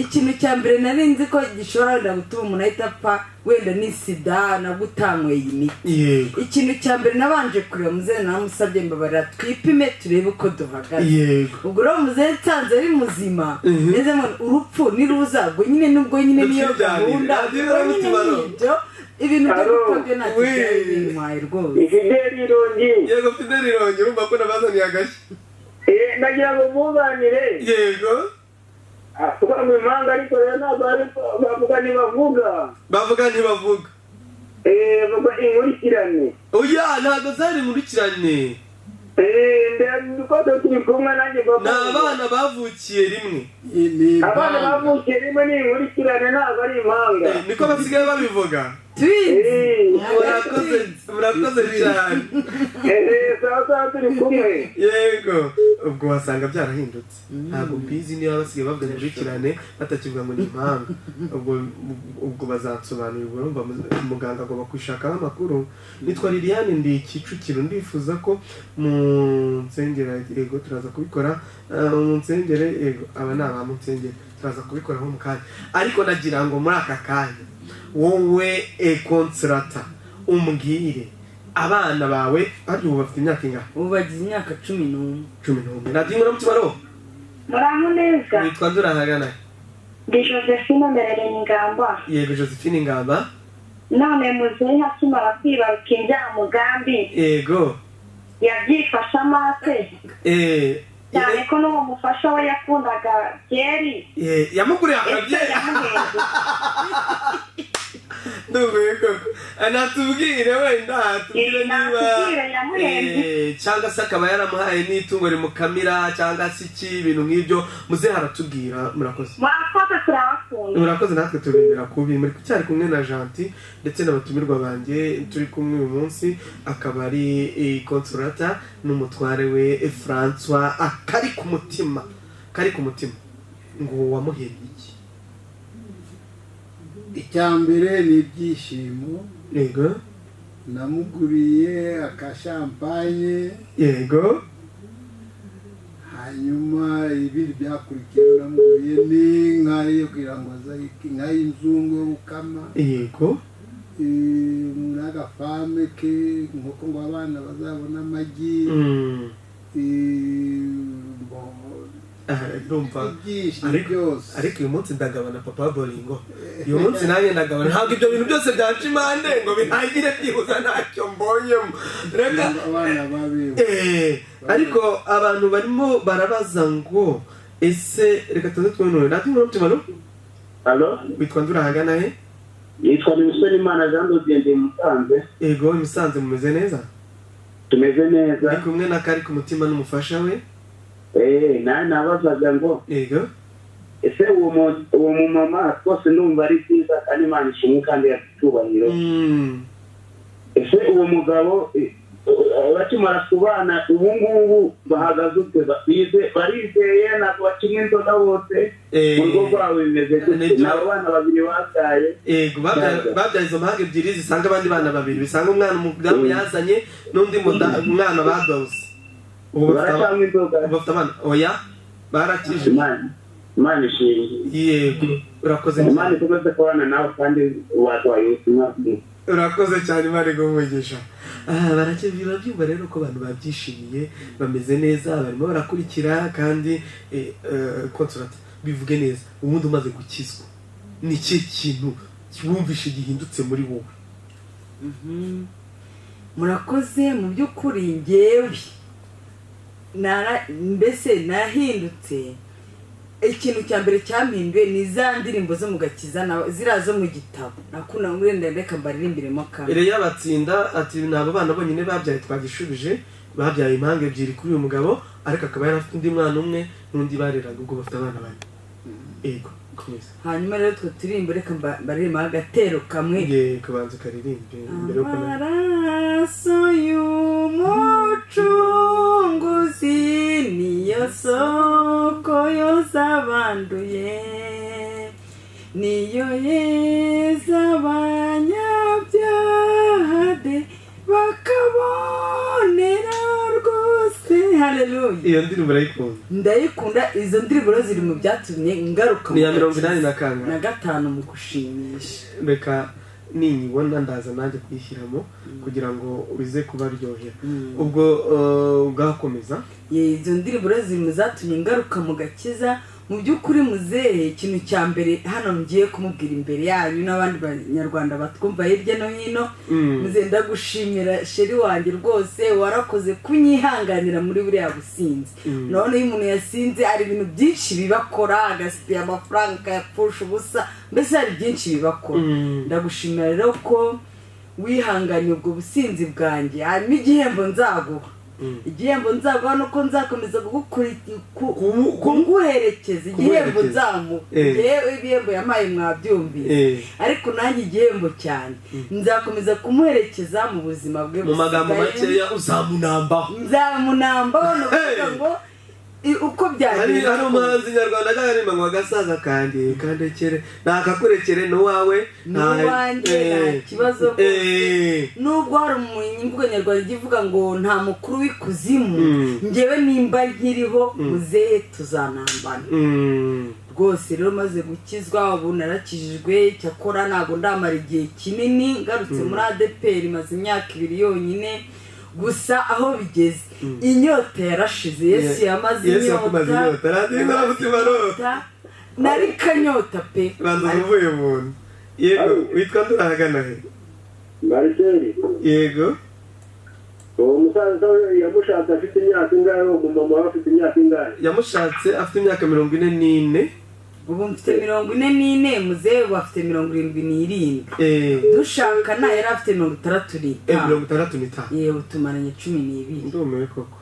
Ikintu cya mbere nari nzi ko gishobora wenda gutuma umuntu ahita apfa wenda ni sida, nabwo utanyweye imiti. Ikintu cya mbere nabanje kureba muzehe, namusabye: "Mbabarira twipime turebe uko duhagaze." Ubwo rero muzehe nsanze ari muzima neze ngo urupfu niruza, ubwo nyine nubwo nyine niyo Twibyarire. gahunda. Radiyo Ubwo nyine Inkoramutima. nibyo, ibintu byo Allo. gupfa byo ntacyo Oui. byari bintwaye rwose. Fideli Irongi. Yego, Fideli Irongi, urumva ko nabazaniye agashya. Nagira ngo munganire. Yego. Kuba mu impanga, ariko rero ntabwo ari bavuga, ntibavuga. Bavuga ntibavuga. Bavuga inkurikirane. Oya, ntabwo zari inkurikirane. Ko turi kumwe nanjye. Ni abana bavukiye rimwe. Ni Abana impanga. bavukiye rimwe ni inkurikirane, ntabwo ari impanga. Niko basigaye babivuga. Twins. Murakoze, murakoze cyane. Sawa sawa, turi kumwe. Yego, ubwo wasanga byarahindutse, ntabwo mbizi niba basigaye bavuga inkurikirane batakivuga ngo ni impanga. Ubwo bazansobanurira. Ubwo urumva muganga agomba kwishakaho amakuru. Nitwa Liliane, ndi Kicukiro, ndifuza ko mu nsengero. Yego, turaza kubikora. Mu nsengero, yego, aba ni aba mu nsengero, turaza kubikoraho mu kanya. Ariko nagira ngo muri aka kanya wowe Consolata umbwire abana bawe ariko ubu bafite imyaka ingahe? Ubu bagize imyaka 11. 11. Radiyo Inkoramutima, allo? Muraho neza? Witwa nde, urahagana? Ndi Josephine, mberereye Ingamba. Yego, Josephine Ingamba. None muzehe akimara kwibaruka injyamugambi, yabyifashamo ate, cyane ko n'uwo mufasha we yakundaga byeri? Yamuguriye Ese akabyeri. yamuhenze? Ndumiwe koko. Natubwire wenda, atubwire niba Natubwire yamuhenze. Cyangwa se akaba yaramuhaye n'itungo rimukamira cyangwa se iki, ibintu nk'ibyo. Muzehe aratubwira. Murakoze. Murakoze, turabakunda. Murakoze, natwe tubemera kubi. Muri cyari kumwe na Gentil ndetse n'abatumirwa banjye turi kumwe uyu munsi, akaba ari Consolata n'umutware we Francois. Akari ku mutima, kari ku mutima, ngo wamuhembye iki? Icya mbere ni ibyishimo. Namuguriye akashampanye. Hanyuma ibindi byakurikiyeho, namuguriye n'inka yo kugira ngo aze, inka y'inzungu yo gukama. N'agafarm ke inkoko ngo abana bazabone amagi. Bon, Ah, ndumva ibyishimo byose. Ariko uyu munsi ndagabana, papa Boringo, uyu munsi nanjye ndagabana. Ntabwo ibyo bintu byose byanca impande ngo birangire byihuza ntacyo mbonyemo. Reka abana babeho. Ariko abantu barimo barabaza ngo ese, reka tuze twonone natwe umutima no Allo? Witwa nde, urahagana he? Yitwa Nimusonimana Jean de Dieu, Musanze. Yego, Musanze mumeze neza? Tumeze neza. Ndi kumwe na Kari ku mutima n'umufasha we. Nawe nabazaga ngo Yego. Ese uwo mumama rwose ndumva ari byiza kandi Imana ishimwe kandi yafite icyubahiro. Ese uwo mugabo bakimara kubana ubu ngubu bahagaze ute? Barizeye, ntabwo bakinywa inzoga bose? Mu rugo rwabo bimeze gute? Ni abo bana babiri babyaye? Yego, babyaye izo mpanga ebyiri zisanga abandi bana babiri, bisanga umwana umudamu yazanye n'undi mwana badoze. Ubu Baracyanywa inzoga? bafite abana. Oya, barakije. Imana ishimwe. Yego, urakoze Imana cyane. ikomeze kubana nawe kandi waduhaye ubutumwa bwiza. Urakoze cyane, Imana iguhe umugisha. Barakebye, byumva rero ko abantu babyishimiye, bameze neza, barimo barakurikira kandi Consolata, bivuge neza, ubundi umaze gukizwa ni ikihe kintu wumvishe gihindutse muri wowe? Murakoze. Mu by'ukuri ngewe mbese nahindutse. Ikintu cya mbere cyampinduye ni za ndirimbo zo mu gakiza, ziriya zo mu gitabo nakunda. Wenda reka mbaririmbiremo kamwe. Ereya batsinda ati ni abo bana bonyine babyaye. Twagishubije, babyaye impanga ebyiri kuri uyu mugabo, ariko akaba yari afite undi mwana umwe n'undi bareraga, ubwo bafite abana bane. Yego, komeza. Hanyuma rero twe turirimbo, reka mbaririmbaho agatero kamwe. Yego, banza ukaririmbe mbere yo kumenya. Amaraso y'umucunguzi niyo soko yoza abanduye, niyo yeza abanyabyaha de bakabonera rwose. Haleluya! Iyo ndirimbo urayikunda? Ndayikunda. Izo ndirimbo rero ziri mu byatumye ngaruka Ni iya mu mirongo inani gakiza. na kangahe? Na gatanu mu gushimisha. Reka ninyibona ndaza nanjye kuyishyiramo kugira ngo bize kubaryohera. Ubwo bwakomeza. Izo ndirimbo rero ziri mu zatumye ngaruka mu gakiza. Mu by'ukuri muzehe, ikintu cya mbere hano ngiye kumubwira imbere yanyu n'abandi banyarwanda batwumva hirya no hino, muzehe, ndagushimira chéri wanjye, rwose warakoze kunyihanganira muri buriya businzi. None iyo umuntu yasinze hari ibintu byinshi bibakora, agasipiye amafaranga akayapfusha ubusa, mbese hari byinshi bibakora. Ndagushimira rero ko wihanganye ubwo businzi bwanjye. Hanyuma igihembo nzaguha, igihembo nzaguha nuko nzakomeza kuguherekeza. Igihembo Kumuherekeza. nzamuha, njyewe ibihembo yampaye mwabyumvise, ariko nanjye igihembo cyane nzakomeza kumuherekeza mu buzima bwe Mu magambo busigaye. makeya, uzamunambaho. Nzamunambaho, ni ukuvuga Hey! ngo uko byagenda Hari umuhanzi nyarwanda ajya aririmba ngo agasaza kanjye kandekere, ntakakurekere, n'uwawe. N'uwanjye, nta kibazo rwose. Nubwo hari imvugo nyarwanda ijya ivuga ngo nta mukuru w'ikuzimu, njyewe nimba nkiriho muzehe tuzanambana rwose. Rero maze gukizwa, ubu narakijijwe, cyakora ntabwo ndamara igihe kinini ngarutse muri ADEPR, maze imyaka 2 yonyine gusa. Aho bigeze inyota yarashize, Yesu yamaze Yesu yakumaze inyota. inyota. Radiyo Inkoramutima rota. Nari kanyota pe. Banza uvuye umuntu. Yego, witwa nde, urahagana he? Mariseli. Yego. Uwo musaza yamushatse afite imyaka ingahe? Uwo mumama we afite imyaka ingahe? Yamushatse afite imyaka 44. Ubu mfite 44, muzehe ubu afite 77. Dushakana yari afite 65. 65. Yewe, tumaranye 12. Ndumiwe koko.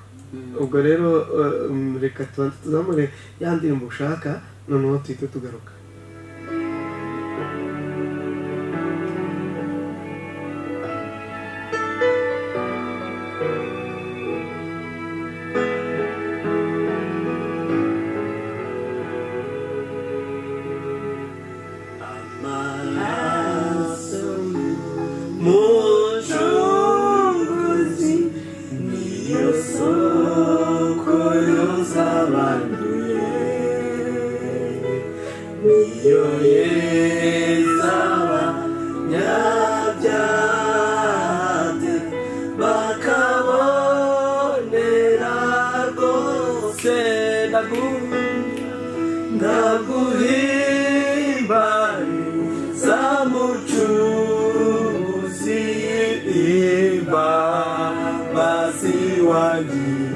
Ubwo rero reka tubanze tuzamure ya ndirimbo ushaka, noneho tuhite tugaruka. Amaraso mucunguzi niyo soko yoza abanduye, niyo yeza abanyabyaha bakabonera rwose. Ndaguhimbariza mucunguzi, imbabazi wangiriye,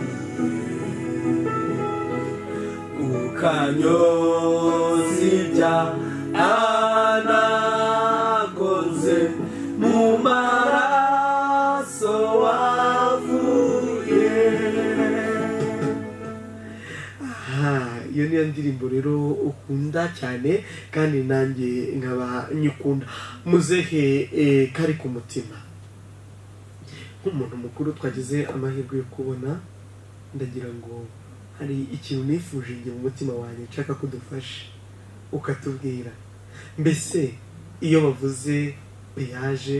ukanyoza ibyaha nakoze mu maraso wavuye. Iyo niyo ndirimbo rero ukunda cyane, kandi nanjye nkaba nyikunda. Muzehe, kari ku mutima, nk'umuntu mukuru twagize amahirwe yo kubona, ndagira ngo hari ikintu nifuje njye mu mutima wanjye nshaka ko udufasha ukatubwira. Mbese iyo bavuze péage,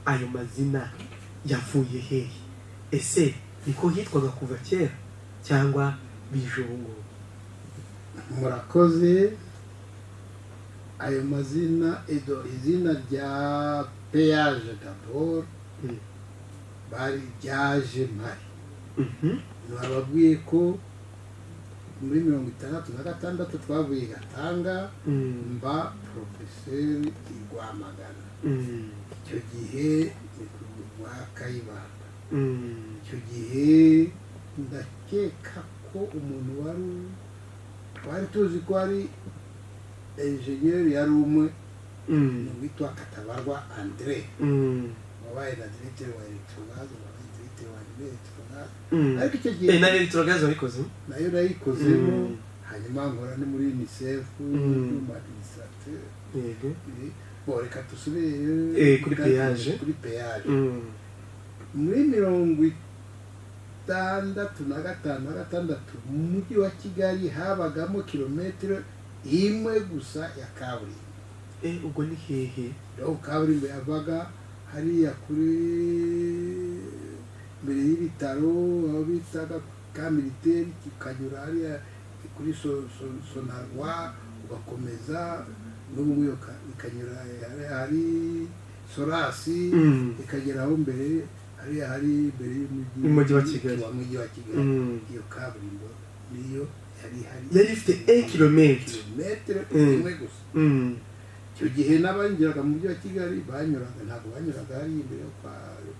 ayo mazina yavuye hehe? Ese niko hitwaga kuva kera cyangwa bije ubu ngubu? Murakoze. Ayo mazina, edo izina rya péage d'abord bari ryaje mpari. Nababwiye ko muri 66 twavuye i Gatanga, mba porofeseri i Rwamagana. Icyo gihe ni ku rwa Kayibanda. Icyo gihe ndakeka ko umuntu wari twari tuzi ko ari enjeniyeri yari umwe, ni uwitwa Katabarwa Andre, wabaye na directeur wa Electrogaz, wabaye directeur wa Electrogaz. Ariko icyo gihe Na Electrogaz wabikoze? Nayo nayikozemo. Hanyuma nkora no muri UNICEF, mu administrateur. Bon, reka dusubire Kuri péage. Kuri péage. Muri 65 na 6, mu mujyi wa Kigali habagamo kilometero imwe gusa ya kaburimbo. Ubwo ni hehe? Aho kaburimbo yavaga hariya kuri mbere y'ibitaro, aho bitaga ka militaire, kikanyura hariya kuri Sonarwa, ugakomeza n'ubu ikanyura hariya hari Sorasi, ikagera aho mbere hariya hari imbere y'umujyi. Umujyi wa Kigali. Wa mujyi wa Kigali. Iyo kaburimbo niyo yari ihari. Yari ifite 1 kilomètre? Kilometero imwe gusa. Icyo gihe n'abinjiraga mu mujyi wa Kigali banyuraga, ntabwo banyuraga hariya imbere yo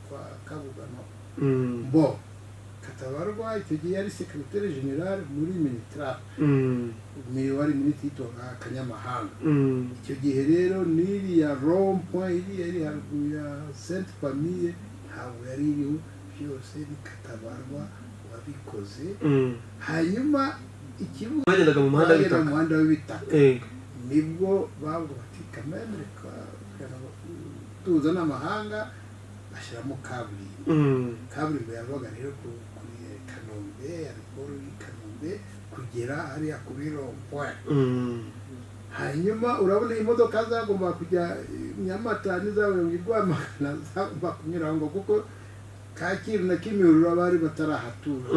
kwa Kabugano. Bo Katabarwa icyo gihe yari secrétaire général muri MINITRAP, wari minisitiri yitwaga Kanyamahanga. Icyo gihe rero n'iriya rond-point iriya iri haruguru ya Sainte Famille ntabwo yari iriho. Byose ni Katabarwa wabikoze. Hanyuma ikibuga Bagendaga mu muhanda bagenda mu w'ibitaka. muhanda w'ibitaka. Nibwo bavuga bati kameme, reka tuza n'amahanga, bashyiramo kaburimbo. Kaburimbo yavaga rero kuri Kanombe, aéroport y'i Kanombe, kugera hariya kuri rond-point. Hanyuma urabona imodoka zagomba kujya Nyamata n'izavuye i Rwamagana zagomba kunyura aho ngo, kuko Kacyiru na Kimihurura bari batarahatura.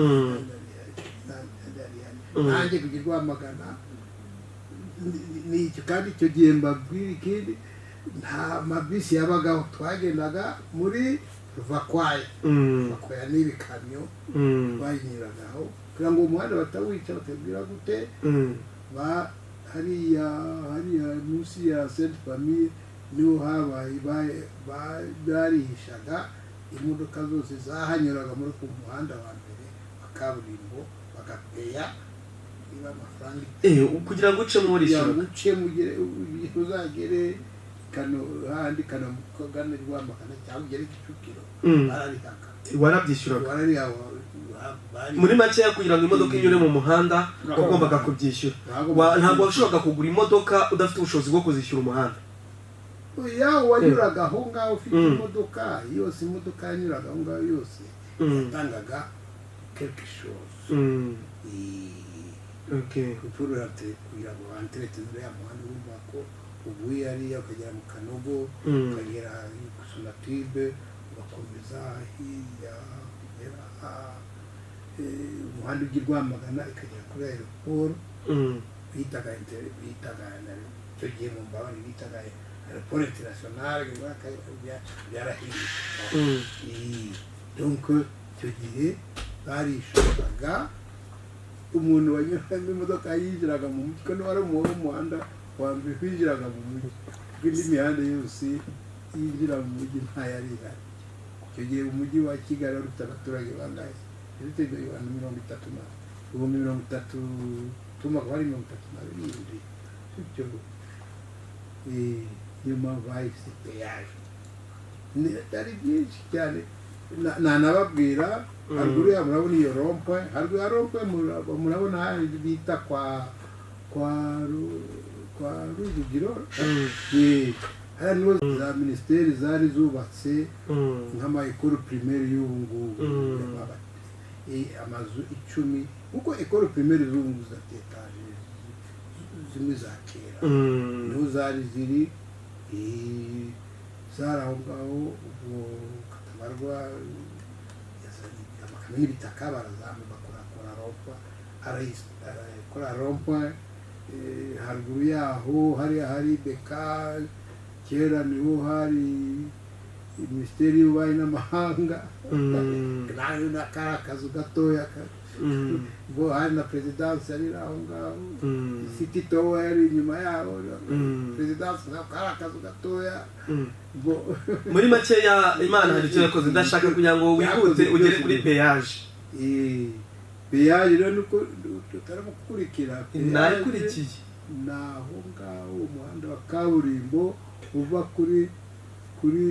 Nanjye kujya i Rwamagana ni icyo. Kandi icyo gihe mbabwira ikindi, nta mabisi yabagaho, twagendaga muri vakwaya. Vakwaya ni ibikamyo. Bayinyuragaho kugira ngo uwo muhanda batawica, batabwira gute. Ba hariya munsi ya Sainte Famille niho habaye barihishaga imodoka zose zahanyuraga muri ku muhanda wa mbere wa kaburimbo, bagapeya niba amafaranga Kugira ngo ucemo kugira ngo urishyura. Uce mugere, uzagere Kano handi Kano kagana Rwamagana cyangwa ugere Kicukiro. Bararihaga. Warabyishyuraga? Barariha bari. Muri makeya, kugira ngo imodoka inyure mu muhanda wagombaga kubyishyura. Ntabwo washoboraga kugura imodoka udafite ubushobozi bwo kuzishyura umuhanda. Ya, wanyuraga aho ngaho ufite imodoka yose, imodoka yanyuraga aho ngaho yose yatangaga quelque chose. Pour kugira ngo entretenir uriya muhanda, urumva ko uvuye hariya ukagera mu Kanogo, ukagera ku Sonatube, ugakomeza hirya kugera umuhanda ujya i Rwamagana, ikagera kuri aéroport. Bitaga icyo gihe, mu mbabare, bitaga aéroport international, byarahindutse. Donc icyo gihe barishuraga umuntu wanyuramo, imodoka yinjiraga mu mujyi, ko wari umuhanda wa mbere winjiraga mu mujyi, kuko indi mihanda yose yinjira mu mujyi ntayari ihari icyo gihe. Umujyi wa Kigali wari ufite abaturage bangahe? Ufite abantu mirongo itatu na 30,000, tumaga bari 37 bityo. Niyo mpamvu bahise péage. Ari byinshi cyane. Nanababwira haruguru ya, murabona iyo rond-point, haruguru ya rond-point murabona hari bita kwa Rujugiro. Hariya niho za minisiteri zari zubatse, nk'ama école primaire y'ubu ngubu. Amazu 10, kuko école primaire z'ubu ngubu zidafite étage, zimwe za kera. Niho zari ziri, zari aho ngaho. Ubwo Katabarwa yazanye amakamyo n'ibitaka, barazamuka, bakorakora rond-point, arakora rond-point. Haruguru yaho hariya hari beka, kera niho hari minisiteri y'ububanyi n'amahanga. Nayo kari akazu gatoya ubwo hari na perezidansi yari iri aho ngaho. City Tower yari inyuma yaho. Perezidansi nako kari akazu gatoya. Ubwo Muri makeya, Imana hari icyo yakoze. Ndashaka kugira ngo wihute Yakoze ugere byose kuri byo. péage. Péage rero nuko tutarimo gukurikira. Nayikurikiye. Ni aho ngaho umuhanda wa kaburimbo uva kuri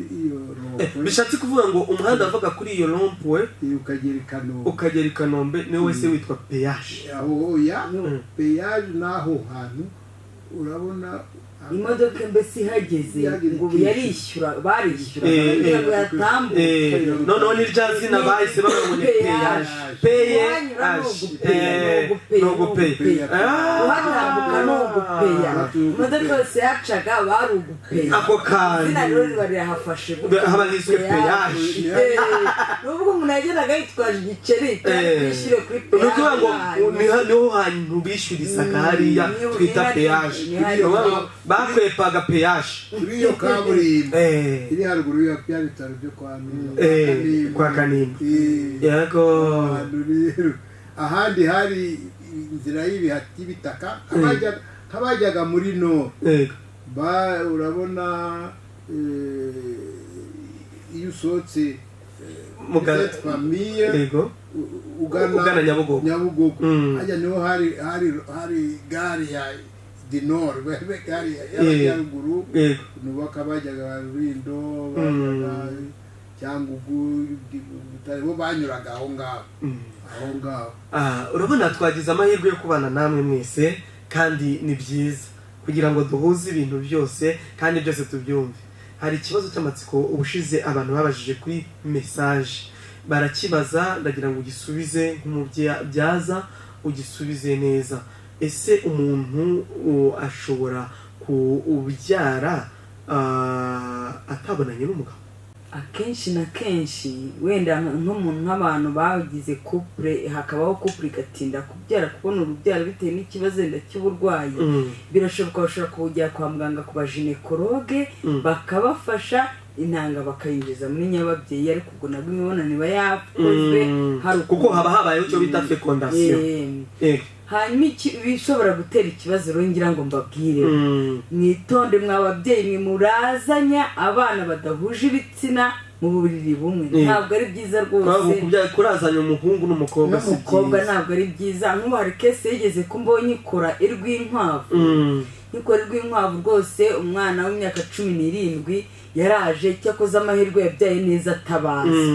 iyo rond-point. Bishatse kuvuga ngo umuhanda wavaga kuri iyo rond-point ukagera i Kanombe. Ukagera i Kanombe, niwe wese witwa péage. Aho oya. Péage ni aho hantu urabona. Imodoka mbese ihageze Ihageze ngo ubu yarishyura, barishyura kugira ngo yatambuke. Noneho ni rya zina bahise bavuga ngo ni péage, peye Kuhanyura ni aje. ugupeya, ni ugupeya, Ni ugupeya. ni uhatambuka ni ugupeya. Imodoka yose yacaga bari ugupeya. Ako Izina kantu rero riba rirahafashe gutyo. Haba hiswe péage. Nubwo umuntu yagendaga yitwaje igiceri kwishyure kuri Ni ukuvuga ngo péage. Niho hantu bishyurizaga hariya twita péage. Ni hariya. Ni ukuvuga ngo bakwepaga péage. Kuri iyo kaburimbo iri haruguru ya bya bitaro byo kwa Nina. Kwa Kanimba. Yego. Ahantu rero ahandi hari inzira y'ibihati y'ibitaka, nk'abajyaga muri no ba urabona, iyo usohotse Sainte Famille ugana Ugana Nyabugogo. Nyabugogo. Hajya niho hari gare ya du Nord, gare y'amajyaruguru. Nubaka bajyaga Rulindo, bajyaga Cyangugu, Butare, bo banyuraga aho ngaho, aho ngaho. Ah, urabona twagize amahirwe yo kubana namwe mwese, kandi ni byiza kugira ngo duhuze ibintu byose kandi byose tubyumve. Hari ikibazo cy'amatsiko ubushize abantu babajije kuri message, barakibaza, ndagira ngo ugisubize nk'umubyaza, ugisubize neza. Ese umuntu ashobora kubyara atabonanye n'umugabo? Akenshi na kenshi wenda nk'umuntu, nk'abantu bagize couple, hakabaho couple igatinda kubyara, kubona urubyaro bitewe n'ikibazo wenda cy'uburwayi, birashoboka, bashobora kujya kwa muganga ku ba gynécologue, bakabafasha, intanga bakayinjiza muri nyababyeyi, ariko ubwo nabwo imibonano iba yakozwe. Hari Kuko haba habayeho icyo bita fécondation. Hanyuma ibishobora gutera ikibazo rero ngira ngo mbabwire, mwitonde mwa babyeyi mwe murazanya abana badahuje ibitsina mu buriri bumwe. Ntabwo ari byiza rwose. Kurazanya umuhungu n'umukobwa si N'umukobwa byiza. ntabwo ari byiza. Nk'ubu hari case yigeze ko mbonye ikora irw'inkwavu, ikora irw'inkwavu rwose. Umwana w'imyaka 17 yaraje, cyakoze amahirwe yabyaye neza atabaza.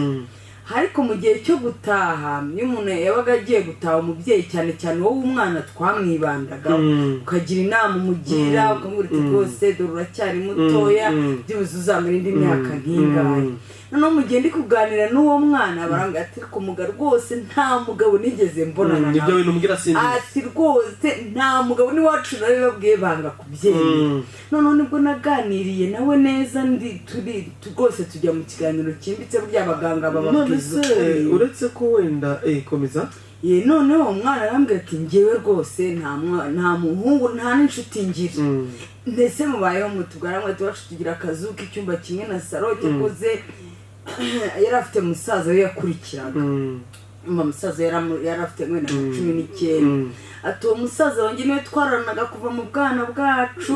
Ariko mu gihe cyo gutaha, iyo umuntu yabaga agiye gutaha, umubyeyi cyane cyane wowe umwana twamwibandagaho, ukagira inama umugira, ukamubwira uti: "Rwose dore uracyari mutoya, byibuze uzamara indi myaka nk'ingahe." Noneho mu gihe ndi kuganira n'uwo mwana, barambwira ati: "Ariko muga rwose nta mugabo nigeze mbonana Ibyo nawe." bintu umbwira simbizi. Ati: "Rwose nta mugabo n'iwacu narabibabwiye banga kubyemera." Noneho nibwo naganiriye nawe neza, ndi turi rwose tujya mu kiganiro cyimbitse, burya abaganga None bababwiza se ukuri. uretse ko wenda komeza. Ye, noneho umwana arambwira ati: "Njyewe rwose nta muhungu, nta n'inshuti ngira." Mbese mubayeho mutubwira ngo iwacu tugira akazu k'icyumba kimwe na salon. Cyakoze yari afite musaza we yakurikiraga. Umva, musaza yari afite wenda nka 19. Ati: "Uwo musaza wanjye niwe twararanaga kuva mu bwana bwacu."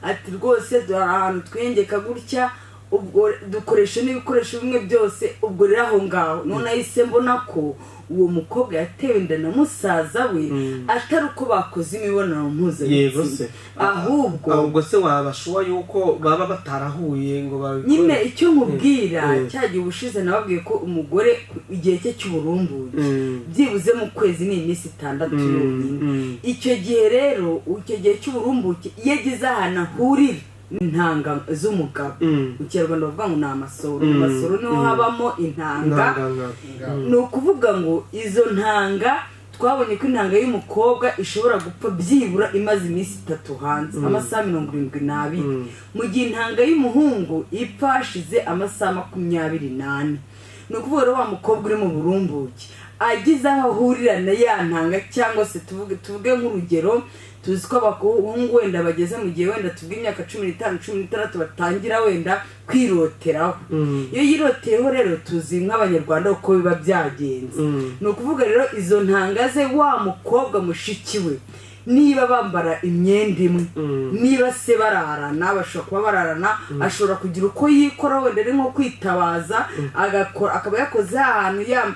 Ati: "Rwose dore ahantu twiyengeka gutya." Ubwo dukoresha n'ibikoresho bimwe byose. Ubwo rero aho ngaho none nahise mbona ko uwo mukobwa yatewe inda na musaza we, atari uko bakoze imibonano Yego mpuzabitsina, se. ahubwo Ahubwo se waba sure yuko baba batarahuye ngo babikore? Nyine icyo nkubwira, cya gihe ubushize nababwiye ko umugore igihe cye cy'uburumbuke byibuze mu kwezi ni iminsi 6 yonyine. Icyo gihe rero, icyo gihe cy'uburumbuke, iyo agize ahantu ahurira n'intanga z'umugabo, mu Kinyarwanda bavuga ngo ni amasoro, mu masoro niho habamo intanga. Intangangabo. Ni ukuvuga ngo izo ntanga, twabonye ko intanga y'umukobwa ishobora gupfa byibura imaze iminsi 3 hanze, amasaha 72, mu gihe intanga y'umuhungu ipfa hashize amasaha 24. Ni ukuvuga rero wa mukobwa uri mu burumbuke agize aho ahurira na ya ntanga, cyangwa se tuvuge nk'urugero, tuzi ko abahungu wenda bageze mu gihe, wenda tuvuge imyaka 15, 16, batangira wenda kwiroteraho. Iyo yiroteyeho rero, tuzi nk'Abanyarwanda uko biba byagenze. Ni ukuvuga rero izo ntanga ze, wa mukobwa mushiki we, niba bambara imyenda imwe, niba se bararana, bashobora kuba bararana, ashobora kugira uko yikora, wenda ari nko kwitabaza, agakora, akaba yakoze ahantu ya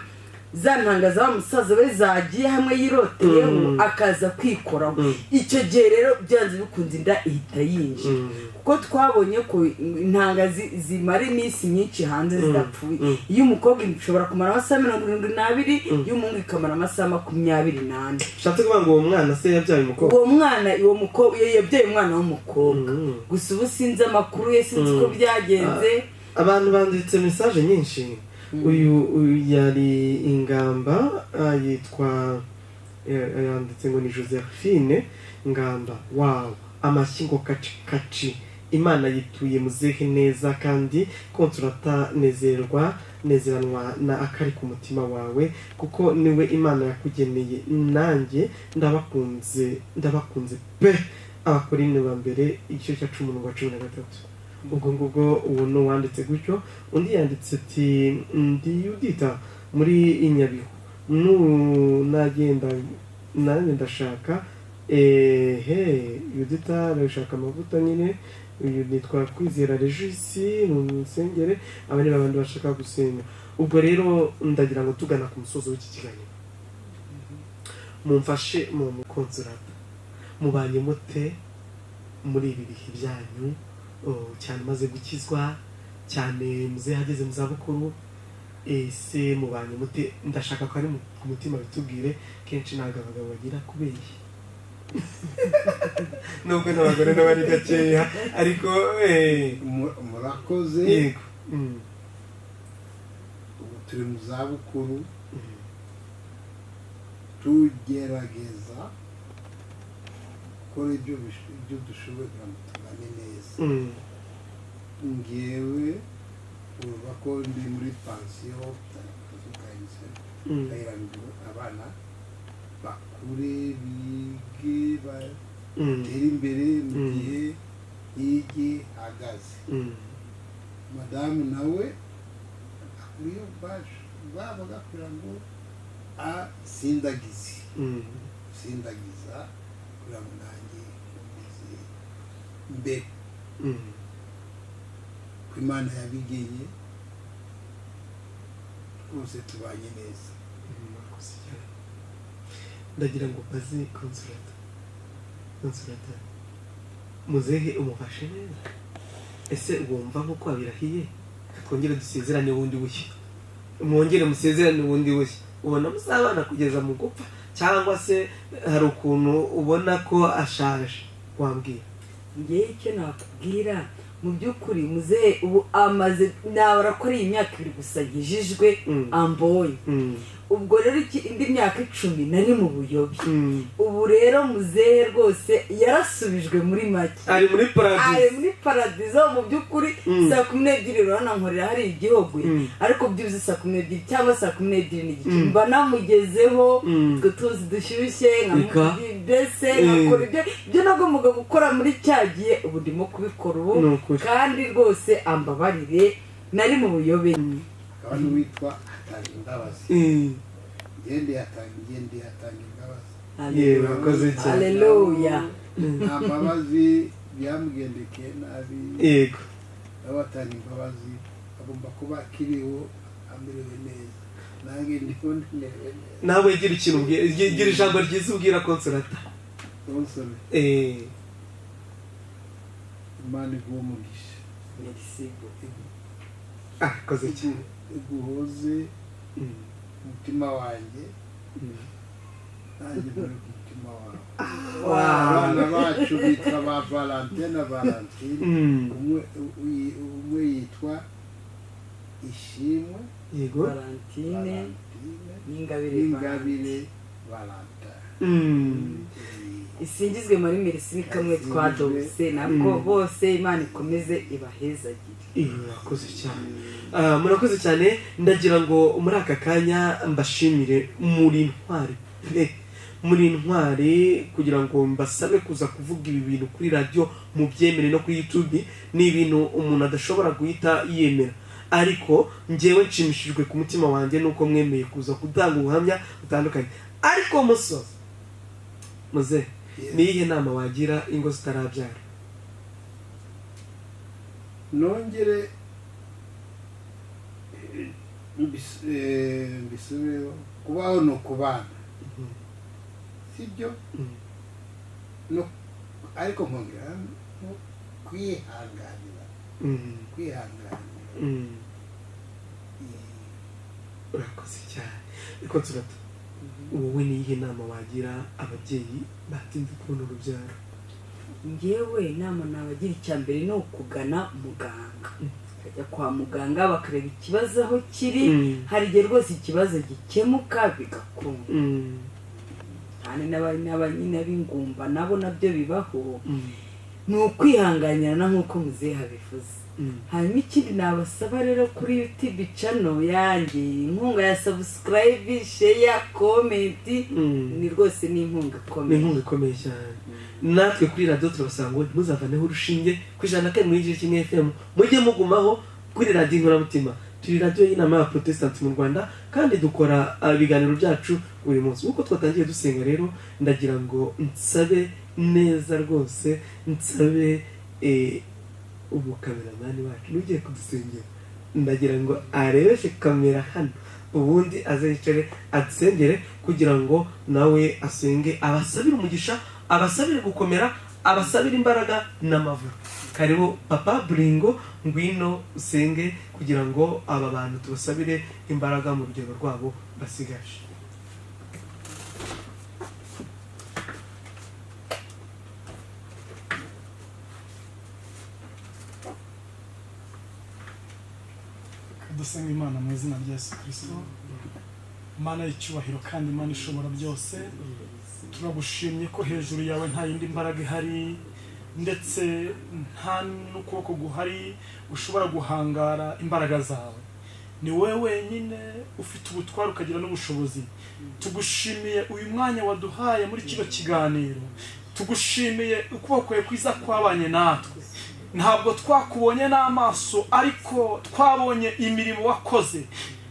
za ntanga za wa musaza we zagiye hamwe yiroteyeho, akaza kwikoraho. Icyo gihe rero byanze bikunze inda ihita yinjira, kuko twabonye ko intanga zimara iminsi myinshi hanze zidapfuye. Iyo umukobwa ishobora kumara amasaha 72, iyo umuhungu ikamara amasaha 24. Ushatse kuvuga ngo uwo mwana se yabyaye umukobwa? Uwo mwana, uwo mukobwa yabyaye umwana w'umukobwa. Gusa ubu sinzi amakuru ye, sinzi uko byagenze. Abantu banditse message nyinshi. Uyu yari Ingamba, yitwa, yanditse ngo ni Josephine Ngamba. Wawu, amashyi ngo kaci kaci! Imana yituye muzehe neza, kandi Consolata nezerwa, nezeranwa na akari ku mutima wawe, kuko niwe Imana yakugeneye. Nanjye ndabakunze, ndabakunze pe. Abakorine ba mbere igice cya 10 umurongo wa 13. Ubwo ngubwo uwo ni uwanditse gutyo. Undi yanditse ati: "Ndi Yudita muri Nyabihu, nagenda nanjye ndashaka." Ehe, Yudita arashaka amavuta nyine. Uyu nitwa Kwizera Regisi mu nsengere. Aba ni babandi bashaka gusenga. Ubwo rero ndagira ngo tugana ku musozo w'iki kiganiro, mumfashe mu Consolata, mubanye mute muri ibi bihe byanyu? Oh, cyane umaze gukizwa, cyane muzehe ageze mu zabukuru, ese mubanye mute? Ndashaka ko ari ku mutima bitubwire. Kenshi ntabwo abagabo bagira kubeshya, nubwo n'abagore nabo ari gakeya, ariko Murakoze. Yego. Ubu turi mu zabukuru, tugerageza gukora ibyo dushoboye kugira ngo tubane neza. Ngewe urumva ko ndi muri pansiyo, akazu ka UNICEF, kugira ngo abana bakure, bige, batere imbere mu gihe yigihagaze. Madamu nawe akuriye ubwacu babaga kugira ngo asindagize, sindagiza kugira ngo nanjye nkomeze mbe ko Imana yabigenye. Rwose tubanye neza. Murakoze cyane. Ndagira ngo mbaze Consolata. Consolata, muzehe umufashe neza? Ese wumva nk'uko wabirahiye, twongere dusezerane bundi bushya, mwongere musezerane bundi bushya, ubona muzabana kugeza mu gupfa, cyangwa se hari ukuntu ubona ko ashaje? Wambwira. Ngewe icyo nakubwira mu by'ukuri, muzehe ubu amaze, nabara ko ari imyaka 2 gusa nkijijwe, ambonye. Ubwo rero indi myaka 10 nari mu buyobe. Ubu rero muzehe rwose yarasubijwe muri make. Ari muri Ari paradizo. muri paradizo mu by'ukuri. Saa 12, urabona nkorera hari igihugu, ariko byibuze saa 12 cyangwa saa 12:30 mba namugezeho. Utwo tuzi dushyushye, mbese nkakora ibyo nagombaga gukora muri cya gihe, ubu ndimo kubikora ubu. Ni ukuri. Kandi rwose ambabarire, nari mu buyobe. Hakaba n'uwitwa Hatanga Imbabazi. Ngende yatanga, ngende yatanga imbabazi. Yewe, urakoze cyane. Haleluya. Nta mbabazi, byamugendekeye nabi. Yego. Nabo batanga imbabazi, agomba kuba akiriho, amerewe neza, nanjye ndiho merewe neza. Nawe gira ikintu ubwira, gira ijambo ryiza ubwira Consolata. Console, Imana iguhe umugisha. Merci beaucoup. Ah, koze cyane. Iguhoze umutima wanjye, nanjye mpore ku mutima wawe. Abana bacu bitwa ba Valentin na Valentine. Umwe yitwa Ishimwe Valentine. Valentine. N'Ingabire. N'Ingabire Valentin. Isingizwe muri Merci, ni kamwe twadose nabwo. Bose Imana ikomeze ibahezagire. Murakoze cyane. Ah, murakoze cyane. Ndagira ngo muri aka kanya mbashimire, muri intwari pe, muri intwari, kugira ngo mbasabe kuza kuvuga ibi bintu kuri radiyo mubyemere no kuri YouTube. Ni ibintu umuntu adashobora guhita yemera, ariko njyewe nshimishijwe ku mutima wanjye nuko mwemeye kuza gutanga ubuhamya butandukanye. Ariko musozi muze, ni iyihe nama wagira ingo zitarabyara? Nongere mbisubireho: kubaho ni ukubana, sibyo? No, ariko nkongera no kwihanganira, kwihanganira. Urakoze cyane. Ariko turata wowe, ni iyihe nama wagira ababyeyi batinze kubona urubyaro? Ngewe inama nabagira, icya mbere ni ukugana muganga, bakajya kwa muganga bakareba ikibazo aho kiri. Hari igihe rwose ikibazo gikemuka bigakunda, cyane n'abanyina b'ingumba nabo nabyo bibaho. Ni ukwihanganirana nk'uko muzehe abivuze. Hanyuma ikindi nabasaba rero, kuri YouTube channel yanjye, inkunga ya subscribe, share, comment, ni rwose ni inkunga Ni ikomeye. inkunga ikomeye cyane. Natwe kuri radiyo turabasaba ngo ntimuzavaneho urushinge ku 102.1 FM, mujye mugumaho kuri Radiyo Inkoramutima. Turi radiyo y'inama y'Abaprotesitanti mu Rwanda, kandi dukora ibiganiro byacu buri munsi nk'uko twatangiye dusenga. Rero ndagira ngo nsabe neza rwose, nsabe umukameramani wacu n'ugiye kudusengera, ndagira ngo arebeshe kamera hano, ubundi aze yicare adusengere, kugira ngo nawe asenge, abasabire umugisha, abasabire gukomera, abasabire imbaraga n'amavuta. Karibu papa Buringo, ngwino usenge kugira ngo aba bantu tubasabire imbaraga mu rugendo rwabo basigaje. Dusenga Imana mu izina rya Yesu Kirisito. Imana y'icyubahiro kandi Imana ishobora byose, turagushimye ko hejuru yawe nta yindi mbaraga ihari, ndetse nta n'ukuboko guhari ushobora guhangara imbaraga zawe. Ni wowe wenyine ufite ubutware, ukagira n'ubushobozi. Tugushimiye uyu mwanya waduhaye muri kino kiganiro. Tugushimiye ukuboko kwawe kwiza kwabanye natwe. Ntabwo twakubonye n'amaso, ariko twabonye imirimo wakoze.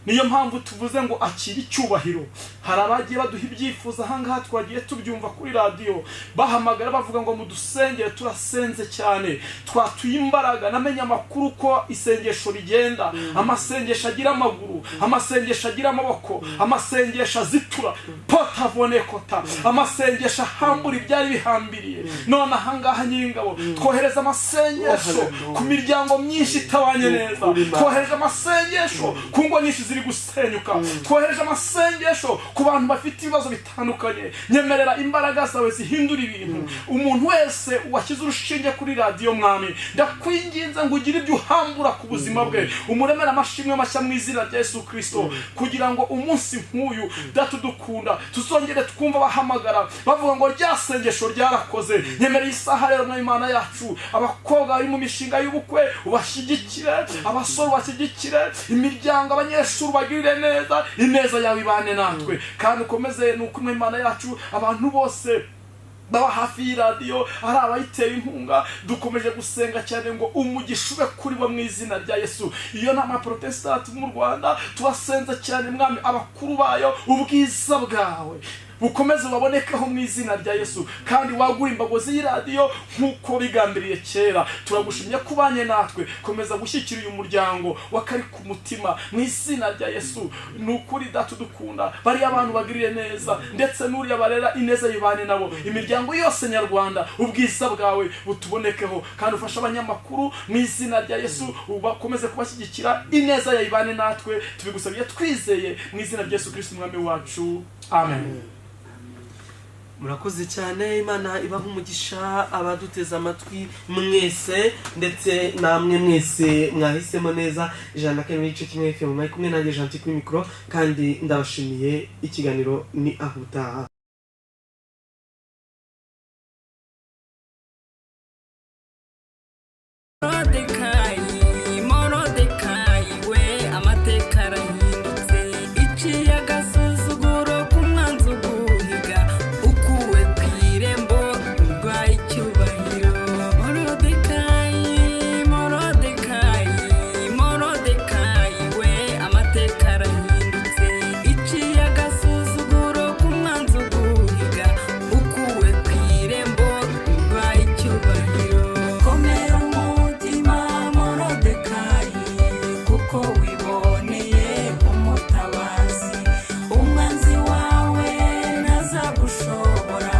Niyo mpamvu tuvuze ngo akira icyubahiro. Hari abagiye baduha ibyifuzo ahangaha, twagiye tubyumva kuri radiyo, bahamagara bavuga ngo mudusengere. Turasenze cyane, twatuye imbaraga. Namenye amakuru ko isengesho rigenda, amasengesho agira amaguru, amasengesho agira amaboko, amasengesho azitura potavonekota, amasengesho ahambura ibyari bihambiriye. None ahangaha, Nyiringabo, twohereza amasengesho ku miryango myinshi itabanye neza, twohereje amasengesho ku ngo nyinshi ziri gusenyuka, twohereje amasengesho ku bantu bafite ibibazo bitandukanye. Nyemerera imbaraga zawe zihindura ibintu. Umuntu wese washyize urushinge kuri radiyo, Mwami, ndakwinginze ngo ugire ibyo uhambura ku buzima bwe, umuremere amashimwe mashya mu izina rya Yesu Kirisito, kugira ngo umunsi nk'uyu, Data udukunda, tuzongere twumva bahamagara bavuga ngo rya sengesho ryarakoze. Nyemerera isaha rero, Mwami Imana yacu, abakobwa bari mu mishinga y'ubukwe ubashyigikire, abasore ubashyigikire, imiryango, abanyeshuri ubagirire neza. Ineza yawe ibane natwe kandi ukomeze. Ni uko Imana yacu, abantu bose baba hafi y'iradiyo, ari abayitera inkunga, dukomeje gusenga cyane ngo umugisha ube kuri bo mu izina rya Yesu. Iyo nama Protesitanti mu Rwanda, tubasenze cyane, Mwami, abakuru bayo, ubwiza bwawe. Bukomeze babonekeho mu izina rya Yesu, kandi wagura imbago z'iradiyo nk'uko bigambiriye kera. Turagushimye ko ubanye natwe, komeza gushyigikira uyu muryango wakari ku mutima mu izina rya Yesu. Ni ukuri Data udukunda, bariya abantu bagirire neza, ndetse n'uriya barera ineza yibane nabo. Imiryango yose nyarwanda, ubwiza bwawe butubonekeho, kandi ufashe abanyamakuru mu izina rya Yesu, ubakomeze kubashyigikira, ineza yayibane natwe. Tubigusabiye twizeye mu izina rya Yesu Kristo umwami wacu, amen. Murakoze cyane, Imana ibaha umugisha abaduteze amatwi mwese, ndetse namwe mwese mwahisemo neza 102.1 FM. Mwari kumwe nanjye Gentil kuri mikoro, kandi ndabashimiye. Ikiganiro ni aho utaha. Morodekayi, Morodekayi we, amateka arahindutse. Iciye agasuzuguro k'umwanzi uguhiga, ukuwe ku irembo urwaye icyubahiro. Morodekayi, Morodekayi, Morodekayi we, amateka arahindutse. Iciye agasuzuguro k'umwanzi uguhiga, ukuwe ku irembo urwaye icyubahiro. Komera umutima Morodekayi, kuko wiboneye umutabazi. Umwanzi wawe ntazagushobora,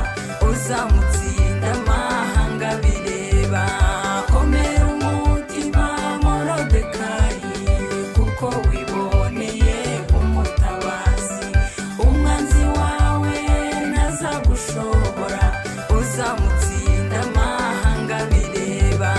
uzamutsinda amahanga bireba. Komera umutima Morodekayi, kuko wiboneye umutabazi. Umwanzi wawe ntazagushobora, uzamutsinda amahanga bireba.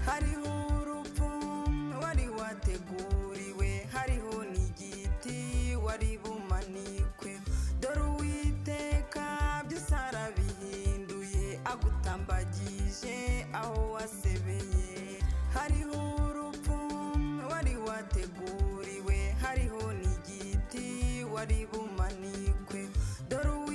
Hariho urupfu wari wateguriwe, hariho n'igiti wari bumanikwe. Dore Uwiteka byose arabihinduye, agutambagije aho wasebeye. Hariho